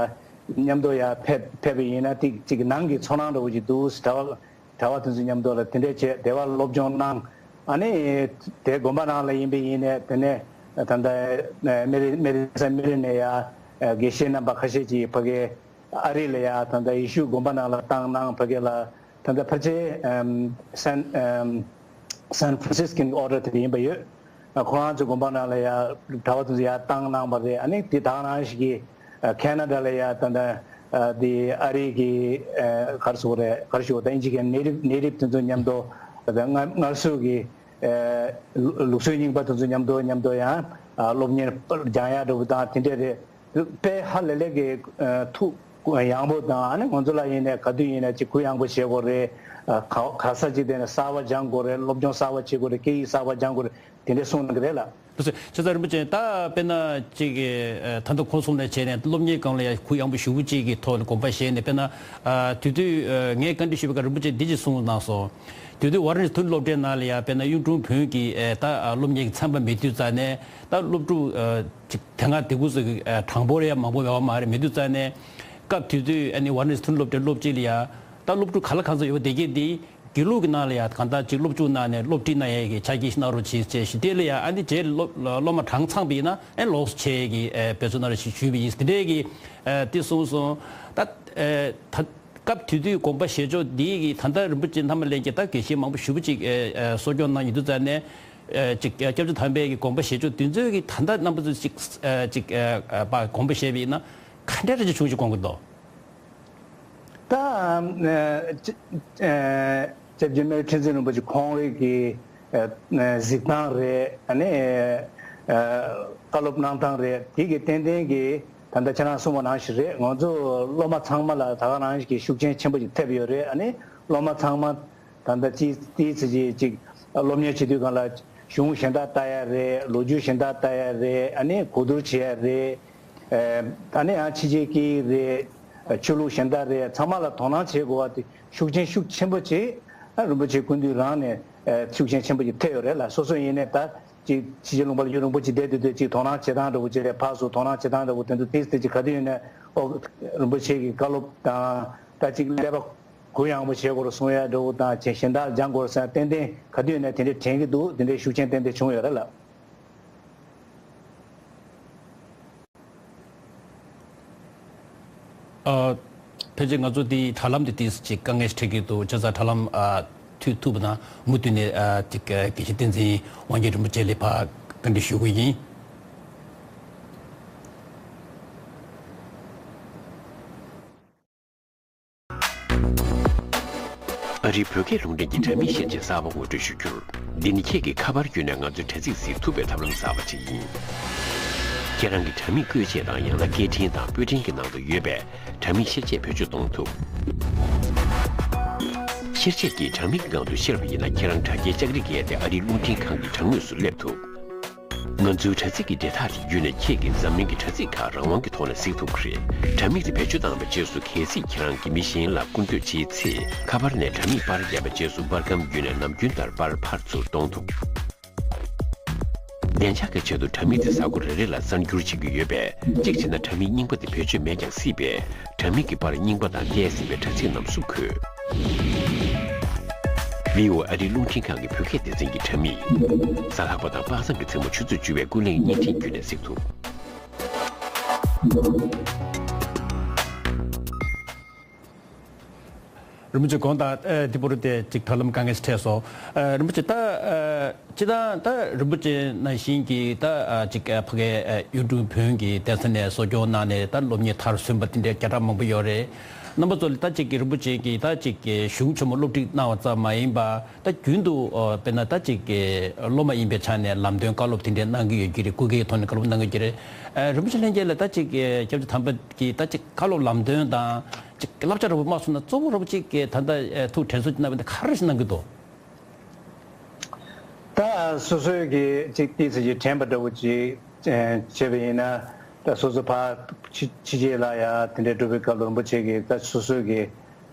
མཉམ་དུ་ཡ་ཕེབས་ཕེབས་པ་ཡིན་ན་ཏིག་ཅིག་ནང་གི་ཚོར་སྣང་འདྲ་བོ་ཅིག་འདུག། གྲྭ་པ་གྲྭ་པ་དེ་ཚོ་མཉམ་དུ་ལ་དེ་འདྲས་བྱས་དེ་བ་སློབ་སྦྱོང་གནང་། ཨ་ནི་དེ་དགོན་པ་ནང་ལ་ཡིན་པ་ཡིན་ནའི་དེ་ནས་ད་ལྟ་ཨ་མེ་རི་མེ་རི་ས་མེ་རི་ནས་ཡ་ཨ་དགེ་བཤེས་རྣམ་པ་ཁ་ཤས་ཀྱིས་ཕ་གི་ཨ་རི་ལ་ཡ་ད་ལྟ་ཡེ་ཤུ་དགོན་པ་ནང་ལ་བཏང་གནང་། ཕ་གི་ལ་ད་ལྟ་ཕལ་ཆེར་ཨམ་སན་ཨམ་སན་ཧྥ་རན་སིས་ཀིན་ཨོར་ཌར་དེ་ཡིན་པ་ཡོད། ཨ་ཁོ་རང་ཚོའི་དགོན་པ་ནང་ལ་ཡ་གྲྭ་པ་དེ་ཚོ་ཡར་བཏང་གནང་བ་རེད། ཨ་ནི་དེ་དག་ནང་བཞིན་གྱི་ཨ་ཁེ་ན་ཌ་ལ་ཡ་ད་ལྟ་ཨ་དེ་ཨ་རི་གི་ཨ་ག་རེ་ཟེར་དགོས་རེད། ག་རེ་ཞུ་དགོས། ད་དབྱིན་ཇི་གི་ནེ་ཊིབ་ནེ་ཊིབ་དེ་ཚོ་མཉམ་དུ་ད་ལྟ་སྔ་སྔར་སྲོལ་གྱི་ཨ་ལུགས་སྲོལ་རྙིང་པ་དེ་ཚོ་མཉམ་དུ་མཉམ་དུ་ཡང་ཨ་སློབ་གཉེར་སྦྱང་ཡ་འདྲ་བོ་དང་དེ་འདྲས་རེད། དཔེ་ཧ་ལས་ལས་ཀྱི་ཨ་ཐུགས་ཡངས་པོ་དང་། ཨ་ནི་ང་ཚོ་ལ་ཡིན་ནའི་ག་དུས་ཡིན་ནའི་ཅིག་གུ་ཡངས་པོ་བྱེད་དགོས་རེད། ཨ་ག་ག་ས་ཅིག་བསྡད་ནས་གསར་པ་སྦྱང་དགོས་རེད། སློབ་སྦྱོང་གསར་པ་བྱེད་དགོས་རེད། སྐད་ཡིག་གསར་པ་སྦྱང་དགོས་རེད། དེ་འདྲས་གསུངས་གནང་གི་རེད་ལ། ལགས་སོ། ཆེ་ཚང་རིན་པོ་ཆེ། ད་དཔེར་ན་ཅིག་ཨ་ད་ལྟ་ཁོང་གསུངས་ནས་བྱས་ནས་སློབ་གཉེར་སྒང་ལ་ཡ་གུ་ཡངས་པོ་ཞེ་པོ་ཅིག་གི་ཐོག་ནས་དགོངས་པ་བཞེས་ནས། དཔེར་ན་ཨ་དེ་དུས་ཨ་ངས་བཀའ་འདྲི་ཞུས་པའི་སྐབས་རིན་པོ་ཆེ་འདི་ཅིག་གསུངས་གནང་སོང་། དེ་དུས་ཝཱ་ར་ཎ་སི་མཐོ་རིམ་སློབ་གྲྭའི་ནང་ལ་ཡ་དཔེར་ན་གཡུང་དྲུང་བོན་གྱི་ཨ་ད་ཨ་སློབ་གཉེར་གྱི་ཚན་པ་མེད་དུས་ཙང་ནས། ད་སློབ་ཕྲུག་ཨ་ཅིག་དེ་སྔ་དེ་སྐབས་སུ་ཨ་གྲངས་འབོར་ཡང་མང་པོ་ཡོད་མ་རེད། མེད་དུས་ཙང་ནས་སྐབས་དེ་དུས་ཨ་ནི་ཝཱ་ར་ཎ་སི་མཐོ་རིམ་སློབ་གྲྭའི་སློབ་སྤྱི་ལ་ཡ་ད་སློབ་ཕྲུག་ག་ལ་གང་འཚམ་ཡོད་པ་དེ་གས་འདི་དགེ་ལུགས་ཀྱི་ནང་ལ་ཡ་གང་ལྟར་ཅིག་སློབ་སྦྱོང་གནང་ནས་སློབ་ཁྲིད་གནང་ཡས་ཀྱི་ཆ་རྐྱེན་ཞིག་གནང་རོགས་བྱེད་ཅེས་ཞུས། དེ་ལ་ཡ་ཨ་ནི་རྗེས་སློབ་སློབ་མ་གྲངས་ཚང་པ་ཡིན་ན་ཨ་ལོགས་སུ་ཆད་ཀྱི་ཨ་འབད་བརྩོན་གནང་རོགས་ཞེས་ཞུས་པ་ཡིན། དེ་འདྲས་ཀྱི་ཨ་དེ་གསུངས་སོང་། ད་ཨ་ད། སྐབས་དེ་དུས་དགོངས་པ་བཞེས་ཕྱོགས་འདི་གི་ད་ལྟ་རིན་པོ་ཆེ་ཐ་མ་ལྷན་རྒྱས་ད་དགེ་བཤེས་མང་པོ་ཞེ་པོ་ཅིག་ཨ་ཨ་གསོ་སྐྱོང་གནང་ཡོད་དུས་ཙང་ནས། ཨ་ཅིག་ཨ་སྐྱབས་རྗེ་དམ་པའི་གི་དགོངས་པ་བཞེས་ཕྱོགས་འདི་ཚོའི་གི་ད་ལྟ་རྣམ་པ་ཚོ་ཅིག་ཨ་ཅིག་ཨ་ཨ་པ་དགོངས་པ་བཞེས་པ་ཡིན་ན་ག་འདྲ་རེ་ཅིག་བྱུང་ཅིག་དགོངས་ཀྱི་འདུག། ད་ཨ་ཅི་ཨ་སྐྱབས་རྗེ་སྨན་རི་ཁྲི་འཛིན་རིན་པོ་ཆེ་ཁོང་རང་གི་ཨ་ཨ་གཟིགས་སྟངས་རེད། ཨ་ནི་ཨ་བཀའ་སློབ་གནང་སྟངས་རེད། དེ་གི་ཏན་ཏན་གྱི་ད་ལྟ་ཁྱེད་རང་གསུངས་པ་ནང་བཞིན་རེད། ང་ཚོ་སློབ་མ་ཚང་མ་ལ་ད་ག་ནང་བཞིན་གྱི་ཤུགས་རྐྱེན་ཆེན་པོ་ཞིག་ཐེབས་ཡོད་རེད། ཨ་ནི་སློབ་མ་ཚང་མ་ད་ལྟ་ཅི་ཏི་ཙི་ཅི་ཅིག་སློབ་གཉེར་བྱེད་དུས་སྒང་ལ་གཞུང་གཞན་དག་ལྟ་ཡ་རེད། ལོ་རྒྱུས་གཞན་དག་ལྟ་ཡ་རེད། ཨ་ནི་གོ་བསྡུར་བྱེད་ཡ་རེད། ཨ་ནི་ཡང་ཕྱི་རྒྱལ་སྐད་ཡིག་རེད། ཆོས་ལུགས་གཞན་དག་རེད། ཚང་མ་ལ་དོ་སྣང་བྱེད་དགོས་པ་དེ་ཤུགས་རྐྱེན་ཤུགས་ཆེན་པོ་ཅིག་རིན་པོ་ཆེ་སྐུ་མདུན་རང་ནས་ཤུགས་རྐྱེན་ཆེན་པོ་ཅིག་ཐེབས་ཡོད་རེད་ལ། སོ་སོ་ཡིན་ནའི་ད་ཅིག་ཕྱི་རྒྱལ་ལུང་པ་ལ་ཡུན་རིང་པོ་ཅིག་བསྡད་དུས་དེ་ཅིག་དོ་སྣང་བྱེད་སྟངས་འདྲ་བོ་ཅིག་རེད། ཕར་ཚུར་དོ་སྣང་བྱེད་སྟངས་འདྲ་བོ་དེ་ཚོ་ཏིག་ཙམ་ཅིག་ག་དུས་ཡིན་ནའི་ཨོ་རིན་པོ་ཆེ་གི་བཀའ་སློབ་དང་ད་ཅིག་ཀླད་པ་གུ་ཡངས་པོ་བྱེད་དགོས་རེད་གསུང་ཡ་འདྲ་བོ་དང་ཅིག་གཞན་དག་སྦྱང་དགོས་རེད་ཟེར་ཏན་ཏན་ག་དུས་ཡིན་ནའི་དེ་འདྲའི་དྲན་གྱི་འདུག། དེ་འདྲའི་ཤུགས་རྐྱེན་ཏན་ཏན་བྱུང་ཡོད་རེད་ལ། ཨ། ཕལ་ཆེར་ང་ཚོ་འདི་དྲ་ལམ་འདི་ཏིག་ཙམ་ཅིག་དཀའ་ངལ་ཞིག་འཕྲད་ཀྱི་འདུག། བྱས་ཙང་དྲ་ལམ་ཨ་མཐུད་ཐུབ་པ་ན་མུ་མཐུད་ནས་ཨ་ཅིག་ཨ་དགེ་བཤེས་བསྟན་འཛིན་དབང་རྒྱལ་རིན་པོ་ཆེ་ལ་ཕར་ འདི་ཞུ་གི་ཡིན། ཨ་རིའི་བོད་སྐད་རླུང་འཕྲིན་གྱི་དྲ་མིག་བཤེར་ཆས་གསར་པ་ངོ་སྤྲོད་ཞུ་རྒྱུར། འདི་ནི་ཁྱེད་ཀྱིས་ཁ་པར་བརྒྱུད་ནས་ང་ཚོའི་དྲ་ཚིགས་གཟིགས་ཐུབ་པའི་ཐབས་ལམ་གསར་པ་ཅིག་ཡིན། ཁྱེད་རང་གི་དྲ་མིག་བཀོལ་ཆས་དང་ཡང་ན་སྐད་འཕྲིན་དང་པོད་འཕྲིན་གྱི་ནང་དུ་ཡོད་པའི་དྲ་མིག་བཤེར་ཆས་བེད་སྤྱོད་གཏོང་ཐུབ། བཤེར་ཆས་ཀྱིས་དྲ་མིག་གི་སྒང་དུ་བཤེར་བ་ཡིན་ན། ཁྱེད་རང་དྲ་རྒྱའི་ལྕགས་རི་བརྒལ་ཏེ་ཨ་རིའི་རླུང་འཕྲིན་ཁང་གི་དྲ་ངོས་སུ་སླེབས་ཐུབ། ང་ཚོའི་དྲ་ཚིགས་ཀྱི་འབྲེལ་ཐག་དེ་བརྒྱུད་ནས་ཁྱེད་ཀྱིས་འཛམ་གླིང་གི་དྲ་ཚིགས་ཁག་རང་དབང་གི་ཐོག་ནས་གཟིགས་ཐུབ་ཀྱི་རེད། དྲ་མིག་དེ་བེད་སྤྱོད་བཏང་བའི་རྗེས་སུ། གལ་སྲིད་ཁྱེད་རང་གིས་མི་གཞན་ལ་སྐུར་འདེབས་བྱེད་ཚེ། ཁ་པར་ནས་དྲ་མིག་པར་བརྒྱབ་པའི་རྗེས་སུ། པར་སྒམ་བརྒྱུད་ནས་ནམ་རྒྱུན་ལྟར་པར་ཕར་ཚུར་གཏོང་ཐུབ། བདེ་འཇགས་ཀྱི་ཆེད་དུ་དྲ་མིག་དེ་གཟའ་འཁོར་རེ་རེ་ལ་གསར་འགྱུར་བྱེད་ཀྱི་ཡོད་པས། གཅིག་བྱས་ན་དྲ་མིག་རྙིང་པ་དེ་བེད་སྤྱོད་མེད་ཀྱང་སྲིད་པས། དྲ་མིག་གི་པར་རྙིང་པ་དང་བལྟས་ཟིན་པའི་དྲ་ཚིགས་རྣམས་སུ་འཁོད། བྷི་ཨོ་ཨེ་ཨ་རིའི་རླུང་འཕྲིན་ཁང་གི་བོད་སྐད་སྡེ་ཚན་གྱི་དྲ་མིག། གཟའ་ལྷག་པ་དང་དཔག་བསམ་གྱི་མཚན་མོ་ཆུ་ཚོད་བཅུ་པའི་ཀུན་གླེང་བརྙན་འཕྲིན་བརྒྱུད་ནས་གཟིགས་ཐུབ། རིན་པོ་ཆེ་དགོངས་དག་ཨེ། འདི་བོར་ཏེ་ཅིག་ཐབས་ལམ་དཀའ་ངལ་ཞིག་འཕྲད་སོང་། ཨེ། རིན་པོ་ཆེ་ད་ཨེ། སྤྱིར་བཏང་ད་རིན་པོ་ཆེ་ནང་བཞིན་གྱི་ད་ཨ་ཅིག་ཨ་ཕ་གའི་ཨ་གཡུང་དྲུང་བོན་གྱི་སྡེ་ཚན་ནས་གསོ་སྐྱོང་གནང་ནས་ད་སློབ་གཉེར་མཐར་སོན་པ་དེ་འདྲའི་བརྒྱ་ཕྲག་མང་པོ་ཡོད་རེད། རྣམ་པ་ཚོ་ལ་ད་ཅིག་གི་རིན་པོ་ཆེ་གིས་ད་ཅིག་གི་གཞུང་ཆེན་མོ་སློབ་ཁྲིད་གནང་བ་ཙམ་མ་ཡིན་པ། ད་རྒྱུན་དུ་ཨ་དཔེར་ན་ད་ཅིག་གི་སློབ་མ་ཡིན་པའི་ཆ་ནས་ལམ་སྟོན་བཀའ་སློབ་དེ་འདྲའི་གནང་གི་ཡོད་ཀྱི་རེད། སྐུ་སྒེར་གྱི་ཐོག་ནས་བཀའ་སློབ་གནང་གི་ཡོད་ཀྱི་རེད། ཨ་རིན་པོ་ཆེ་ལྷན་རྒྱས་ལ་ད་ཅིག་གི་སྐྱབས་རྗེ་དམ་པ་གིས་ད་ཅིག་བཀའ་སློབ་ལམ་སྟོན་དང་། ཅིག་བསླབ་བྱ་འདྲ་པོ་མ་གསུངས་ན། གཙོ་བོ་འདྲ་པོ་ཅིག་གི་ད་ལྟ་ཨེ་ཐུགས་དྲན་གསོ་ཅིག་གནང་བ་འདི་ག་རེ་ཞིག་གནང་གི་འདུག་ད་སོ་སོའི་གི་ཅིག་ཏོག་ཙམ་ཅིག་དྲན་པ་འདྲ་པོ་ཅིག་ཨེ་བྱས་པ་ཡིན་ན། ད་སོ་སོ་ཕར་ཕྱི་ཕྱི་རྒྱལ་ལ་ཡ་དེ་འདྲའི་འགྲོ་བའི་སྐབས་ལ་རིན་པོ་ཆེ་གིས་ད་སོ་སོའི་གི་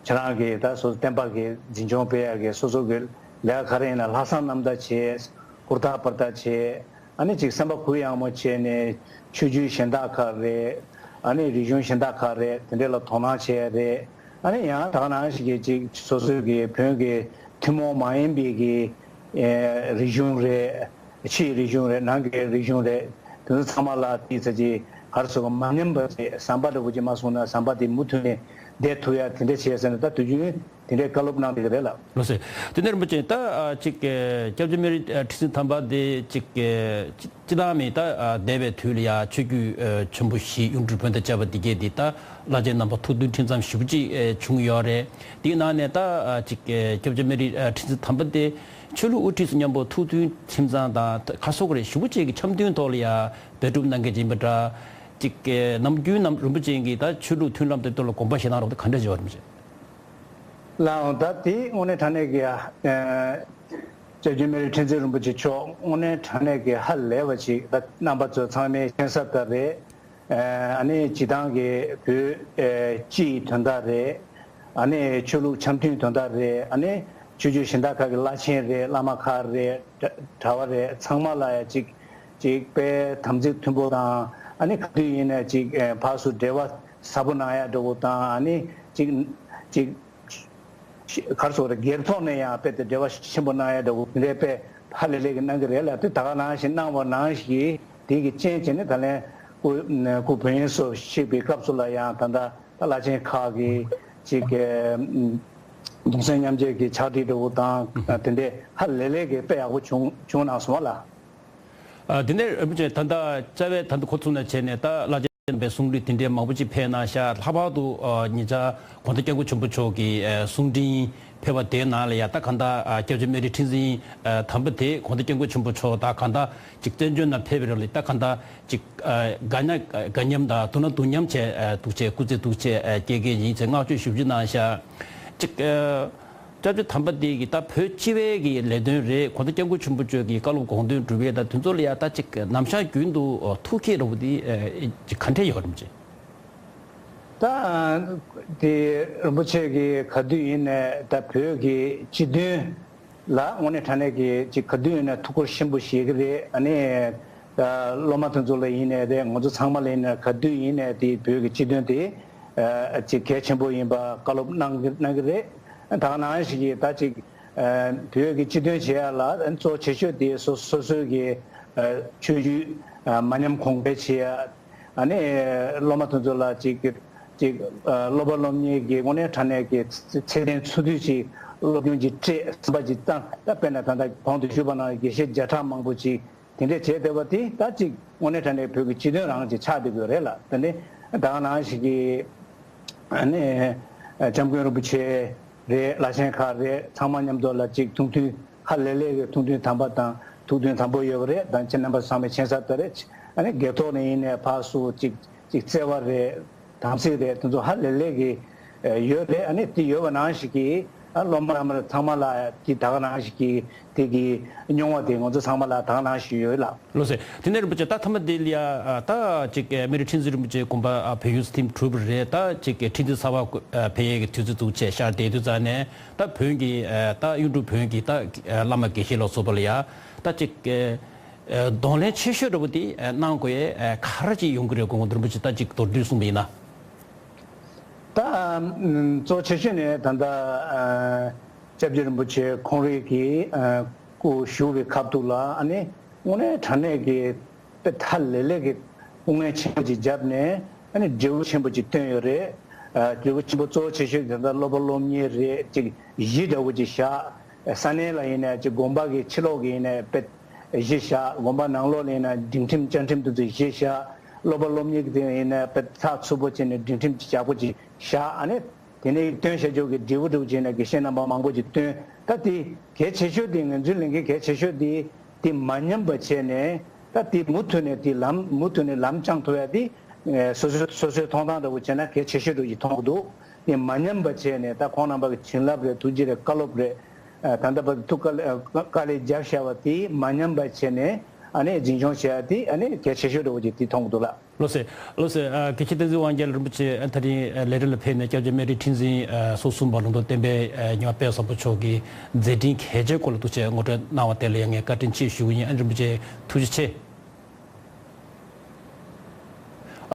ཁྱེད་རང་གི་ད་སོ་སོ་བསྟན་པ་གི་འཛིན་སྐྱོང་སྤེལ་ཡ་གི་སོ་སོ་གི་ལས་ཀ་ག་རེ་ཡིན་ན་ལྷག་བསམ་རྣམ་དག་བྱས། ཧུར་ཐག་འབད་ཐག་བྱས། ཨ་ནི་ཅིག་སེམས་པ་གུ་ཡངས་མོ་བྱས་ནས་ཆོས་བརྒྱུད་གཞན་དག་ཁག་རེད། ཨ་ནི་རིག་གཞུང་གཞན་དག་ཁག་རེད། དེ་འདྲ་ལ་དོ་སྣང་བྱས་རེད། ཨ་ནི་ཡང་ད་ག་ནང་བཞིན་གྱི་ཅིག་སོ་སོའི་གི་བོན་གྱི་ཐུན་མོང་མ་ཡིན་པའི་གི་ཨེ་རིག་གཞུང་རེད། ཕྱིའི་རིག་གཞུང་རེད། ནང་གི་རིག་གཞུང་རེད། དེ་ཚོ་ཚང་མ་ལ་དེའི་ཚེ་ཅིག་ག་རེ་ཟེར་དགོས། མ་ཉམས་པ་ཅིག་ཟམ་པ་འདྲ་པོ་ཅིག་མ་སོང་ན་ཟམ་པ་དེ་མུ་མཐུད་ནས་བསྡད་ཐུབ་ཡ་དེ་འདྲ་བྱས་ཟེར་ནས་ད་དུས་རྒྱུན་དེ་འདྲའི་བཀའ་སློབ་གནང་བསྡད་ཀྱི་རེད་ལགས། ལགས་སོ། དེ་ནས་རིན་པོ་ཆེ་ད་ཨ་ཅིག་ཨ་སྐྱབས་རྗེ་སྨན་རི་ཨ་ཁྲི་འཛིན་དམ་པ་དེ་ཅིག་ཨ་སྤྱི་སྤྱི་བཏང་མི་ད་ཨ་འདས་པའི་དུས་ལ་ཡ་ཆོས་བརྒྱུད་ཨ་ཆེན་པོ་བཞི་གཡུང་དྲུང་བོན་དང་བཅས་པ་འདི་གས་འདི་ད་བླ་ཆེན་རྣམ་པ་ཐུགས་མཐུན་ཁྲིམས་གཙང་ཞེ་པོ་ཅིག་ཨ་བྱུང་ཡོད་རེད། དེའི་ནང་ནས་ད་ཨ་ཅིག་ཨ་སྐྱབས་རྗེ་སྨན་རི་ཨ་ཁྲི་འཛིན་དམ་པ་དེ་ཆོས་ལུགས་དབུ་ཁྲིད་ཚོ་མཉམ་པོ་ཐུགས་མཐུན་ཁྲིམས་གཙང་དང་ད་ག་རེ་ཟེར་དགོས་རེད། ཞེ་པོ་ཅིག་གི་འཆམ་མཐུན་ཐོག་ལ་ཡ་འབད་སྒྲུབ་གནང་མཁན་ཅིག་ཡིན་པ་འདྲ། ཅིག་ཨ་ནམ་རྒྱུན་ནམ་རིན་པོ་ཆེ་གིས་ད་ཆོས་ལུགས་མཐུན་ལམ་དེ་ཐོག་ལ་དགོངས་པ་བཞེས་གནང་རོགས་དེ་ག་འདྲ་བྱེད་པ་རེད། ལགས་འོང་། ད་དེ་དངོས་གནས་དྲང་གནས་ཀྱི་ཨ་སྐྱབས་རྗེ་སྨན་རི་ཁྲི་འཛིན་རིན་པོ་ཆེ་མཆོག་དངོས་གནས་དྲང་གནས་ཀྱི་ཧ་ལས་པ་ཅིག་ད་རྣམ་པ་ཚོ་ཚང་མས་མཁྱེན་གསལ་ལྟར་རེད། ཨ་ནི་སྤྱིར་བཏང་གི་བོད་ཨ་སྤྱི་ཡི་དོན་དག་རེད། ཨ་ནི་ཆོས་ལུགས་འཆམ་མཐུན་དོན་དག་རེད། ཨ་ནི་ཆོས་བརྒྱུད་གཞན་དག་ཁག་གི་བླ་ཆེན་རེད། བླ་མ་ཁག་རེད། གྲྭ་གྲྭ་བ་རེད། ཚང་མ་ལ་ཡ་ཅིག་ཅིག་དཔེ་དམ་ཚིག་མཐུན་པོ་དང་། ཨ་ནི་ག་དུས་ཡིན་ནའི་ཅིག་ཨ་ཕར་ཚུར་འབྲེལ་བ་ཟབ་པོ་གནང་ཡ་འདྲ་པོ་དང་། ཨ་ནི་ཅིག་ཅིག་ག་རེ་ཟེར་དགོས་རེད། སྒེར་ཐོག་ནས་ཡང་དཔེ་དེ་འབྲེལ་བ་ཆེན་པོ་གནང་ཡ་འདྲ་པོ་དེ་འདྲའི་དཔེ་ཧ་ལས་ལས་ཀྱི་གནང་གི་རེད་ལ། དེ་ད་ག་ནང་བཞིན་གནང་བ་ནང་བཞིན་དེ་གི་རྐྱེན་བྱས་ནས་ད་ལན་སྐུ་སྐུ་བོན་སོགས་གཤེགས་པའི་སྐབས་སུ་ལ་ཡང་ད་ལྟ་ད་བླ་ཆེན་ཁག་གི་ཅིག་གདུང་སེམས་མཉམ་སྐྱེད་ཀྱི་ཕྱག་བྲིས་འདྲ་པོ་དང་། དེ་འདྲའི་ཧ་ལས་ལས་ཀྱི་དཔེ་ཡག་པོ་བྱུང་བྱུང་གནང་སོང་བ་ལ། ཨ། དེ་ནས་རིན་པོ་ཆེ་ད་ལྟ་རྩ་བའི་ད་ལྟ་ཁོ་ཚོ་ནས་བྱས་ནས་ད་བླ་ཆེན་པའི་གསུང་གླུ་དེ་འདྲའི་མང་པོ་ཅིག་ཕེབས་གནང་ཤག་ལྷག་པར་དུ་ཨ་ཉེ་ཆར་དགོང་དག་སྐྱབས་མགོན་ཆེན་པོ་མཆོག་གི་ཨ་གསུང་འཕྲིན་ཕེབས་པ་དེའི་ནང་ལ་ཡ་ད་གང་ལྟར་ཨ་སྐྱབས་རྗེ་སྨན་རི་ཁྲི་འཛིན་ཨ་དམ་པ་དེ་དགོང་དག་སྐྱབས་མགོན་ཆེན་པོ་མཆོག་དང་གང་ལྟར་ཅིག་བཙན་བྱོལ་ནང་ཕེབས་པའི་རིང་ལ་ད་གང་ལྟར་ཅིག་ཨ་དགའ་ན་དགའ་མཉམ་དང་སྡུག་ན་སྡུག་མཉམ་བྱས་ཨ་འདུག་བྱས་སྐུ་ཚེ་འདུག་བྱས་ཨ་སྐྱེལ་མཁན་ཡིན་ཟེར་བསྔགས་བརྗོད་ཞེ་པོ་ཅིག་གནང་ཤག་ཅིག་ཨ། སྐྱབས་རྗེ་དམ་པ་འདི་གི་ད་བོད་སྤྱི་པའི་གི་ལས་དོན་རེད། དགོང་དག་སྐྱབས་མགོན་ཆེན་པོ་མཆོག་གི་བཀའ་སློབ་དགོངས་དོན་སྒྲུབ་ཡས་དང་དེ་ཚོ་ལ་ཡ་ད་ཅིག་ནམ་ཞག་རྒྱུན་དུ་ཐུགས་བསྐྱེད་འདྲ་པོ་འདི་ཅིག་ག་འདྲས་ཡོད་རེད་མ་ཅིག་ད་དེ་རིན་པོ་ཆེ་གི་ག་དུས་ཡིན་ནའི་ད་བོད་ཀྱི་སྤྱི་དོན་ལ་དངོས་གནས་དྲང་གནས་ཀྱི་ཅིག་ག་དུས་ཡིན་ནའི་ཐུགས་ཁུར་ཆེན་པོ་བཞེས་ཀྱི་རེད། ཨ་ནི་ད་སློབ་མ་དེ་ཚོ་ལ་ཡིན་ནའི་རེད། ང་ཚོ་ཚང་མ་ལ་ཡིན་ནའི་ག་དུས་ཡིན་ནའི་དེ་བོད་ཀྱི་སྤྱི་དོན་དེ་ཨ་ཅིག་གལ་ཆེན་པོ་ཡིན་པ་བཀའ་སློབ་གནང་གི་གནང་གི་རེད། ད་ག་ནང་བཞིན་གྱི་ད་ཅིག་ཨ་བོད་ཀྱི་སྤྱི་དོན་བྱེད་ཡ་ལ་གཙོ་ཆེ་ཤོས་དེ་སོ་སོ་སོའི་གི་ཨ་ཆོས་བརྒྱུད་ཨ་མ་ཉམས་གོང་འཕེལ་བྱེད་ཡ། ཨ་ནི་སློབ་མ་དེ་ཚོ་ལ་ཅིག་ཅིག་ཨ་སློབ་པ་སློབ་གཉེར་གྱི་དངོས་གནས་དྲང་གནས་ཀྱི་ཚད་ལྡན་ཚུལ་མཐུན་ཅིག་སློབ་སྦྱོང་ཅིག་སྤྲད། བསམ་པ་ཅིག་བཏང་། ད་དཔེར་ན་ད་ལྟ་གོང་དུ་ཞུས་པ་ནང་དགེ་བཤེས་བརྒྱ་ཕྲག་མང་པོ་ཅིག་ དེ་འདྲས་བྱས་བསྡད་པ་དེ་ད་ཅིག་དངོས་གནས་དྲང་གནས་བོད་ཀྱི་སྤྱི་དོན་རང་ཅིག་ཆགས་བསྡད་དགོས་རེད་ལ། དེ་ནས་ད་ག་ནང་བཞིན་གྱི་ཨ་ནི་འཇམ་མགོན་རིན་པོ་ཆེ་རེད། བླ་ཆེན་ཁག་རེད། ཚང་མ་མཉམ་དུ་ལ་ཅིག་ཐུགས་མཐུན་ཧ་ལས་ལས་ཀྱི་ཐུགས་མཐུན་དམ་པ་དང་ཐུགས་མཐུན་དམ་པོ་ཡོད་པ་རེད། ད་ཁྱེད་རྣམ་པ་ཚང་མས་མཁྱེན་གསལ་ལྟར་རེད། ཨ་ནི་སྒེར་ཐོག་ནས་ཡིན་ནའི་ཕར་ཚུར་ཅིག་ཅིག་བརྩེ་བ་རེད། དམ་ཚིག་རེད། དེ་ཚོ་ཧ་ལས་ལས་ཀྱི་ཡོད་རེད། ཨ་ནི་དེ་ཡོད་པ་ནང་བཞིན་གྱི་ཨ་སློབ་མ་རྣམ་པ་ཚང་མ་ལ་དེ་ད་ག་ནང་བཞིན་གྱི་དེ་གི་མྱོང་བ་དེ་ང་ཚོ་ཚང་མ་ལ་ད་ག་ནང་བཞིན་ཡོད་ལ། ལགས་སོ། དེ་ནས་རིན་པོ་ཆེ་ད་ཐ་མ་དེ་ལ་ཡ་ད་ཅིག་སྨན་རི་ཁྲི་འཛིན་རིན་པོ་ཆེ་དགོངས་པ་བོད་ཡུལ་ཐིམ་གྲུབ་པ་རེད། ད་ཅིག་ཁྲི་འཛིན་གསར་པ་ཕེབས་ཡས་ཀྱི་དུས་ཚོད་འདུག་བྱས་ཤར་བསྡད་དུས་ཙང་ནས་ད་བོན་གྱི་ད་གཡུང་དྲུང་བོན་གྱི་ད་བླ་མ་དགེ་བཤེས་ལ་སོགས་པ་ལ་ཡ་ད་ཅིག་གདོང་ལེན་ཆེ་ཤོས་འདྲ་པོ་དེ་གནང་དགོས་ཡས་ག་རེ་ཅིག་ཡོང་གི་རེད། དགོངས་པ་རིན་པོ་ཆེ་ད་ཅིག་མདོར་བསྡུས་གསུངས་པ་ཡིན་ན། ད་གཙོ་ཆེ་ཤོས་ནི་ད་ལྟ་སྐྱབས་རྗེ་རིན་པོ་ཆེ་ཁོང་རང་གི་སྐུ་བཞུགས་པའི་ཁ་ཐུག་ལ་ཨ་ནི་དངོས་གནས་དྲང་གནས་ཀྱི་དཔེ་ཐ་ལེ་ལེ་གི་སྐུ་ངལ་ཆེན་པོ་ཅིག་བརྒྱབ་ནས་ཨ་ནི་འབྲས་བུ་ཆེན་པོ་ཅིག་བཏོན་ཡོད་རེད། འབྲས་བུ་ཆེན་པོ་གཙོ་ཆེ་ཤོས་ད་ལྟ་སློབ་པ་སློབ་གཉེར་རེད། ཅིག་གཞི་འདྲ་བོ་ཅིག་བཞག་ས་གནས་ལ་ཡིན་ན་ཅིག་དགོན་པ་གི་ཕྱི་ལོགས་ཀྱི་ཡིན་ན་དཔེ་གཞི་བཞག་དགོན་པ་ནང་ལོགས་ལ་ཡིན་ན་སྒྲིག་ཁྲིམས་བཅའ་ཁྲིམས་དེ་ཚོ་གཞི་བཞག་སློབ་པ་སློབ་གཉེར་གྱི་དེ་ཡིན་ན་དཔེ་ཚགས་ཚུད་པོ་བྱས་ནས་སྒྲིག་ཁྲིམས་ཅིག་ཡག་པོ་ཅིག་བཞག་ཨ་ནི་དེ་ནས་བཏོན་བྱ་རྒྱུ་གི་འབྲས་བུ་འདྲ་བོ་བྱས་ནས་དགེ་བཤེས་རྣམ་པ་མང་པོ་ཅིག་བཏོན། ད་དེ་གལ་ཆེ་ཤོས་དེ་ང་ཚོའི་ལས་འགན་གལ་ཆེ་ཤོས་དེ་དེ་མ་ཉམས་པ་བྱས་ནས་ད་དེ་མུ་མཐུད་ནས་དེ་ལམ་མུ་མཐུད་ནས་ལམ་བཅངས་ཐུབ་ཡ་དེ་སོ་སོའི་སོ་སོའི་མཐོང་སྟངས་འདྲ་བོ་བྱས་ན་གལ་ཆེ་ཤོས་འདྲ་བོ་ཅིག་མཐོང་གི་འདུག་དེ་མ་ཉམས་པ་བྱས་ནས་ད་ཁོང་རྣམ་པ་གི་བྱིན་རླབས་རེད། ཐུགས་རྗེ་རེད། བཀའ་སློབ་རེད། ད་ལྟ་བར་དུ་དཀའ་ལས་དཀའ་ལས་བརྒྱབ་བཞག་པ་དེ་མ་ཉམས་པ་བྱས་ནས་ཨ་ནི་འཛིན་སྐྱོང་བྱེད་ཡ་དེ་ཨ་ནི་གལ་ཆེ་ཤོས་འདྲ་བོ་ཅིག་དེ་མཐོང་གི་འདུག་ལགས། ལགས་སོ། ལགས་སོ། ཨ་དགེ་བཤེས་བསྟན་འཛིན་དབང་རྒྱལ་རིན་པོ་ཆེ་ཨ་ད་རིང་ཨ་ལས་རིམ་ལ་ཕེབས་ནས་སྐྱབས་རྗེ་སྨན་རི་ཁྲི་འཛིན་ཨ་སོ་གསུམ་པ་ལུང་རྟོགས་བསྟན་པའི་ཨ་ཉི་མ་དཔལ་བཟང་པོ་མཆོག་གི་མཛད་འཕྲིན་གལ་ཆེའི་སྐོར་ལ་ཐུགས་ཆེ་ངོ་སྤྲོད་གནང་བ་དེ་ལ་ཡང་ངས་བཀའ་དྲིན་ཆེ་ཞུ་གི་ཡིན། ཨ་རིན་པོ་ཆེ་ཐུགས་རྗེ་ཆེ།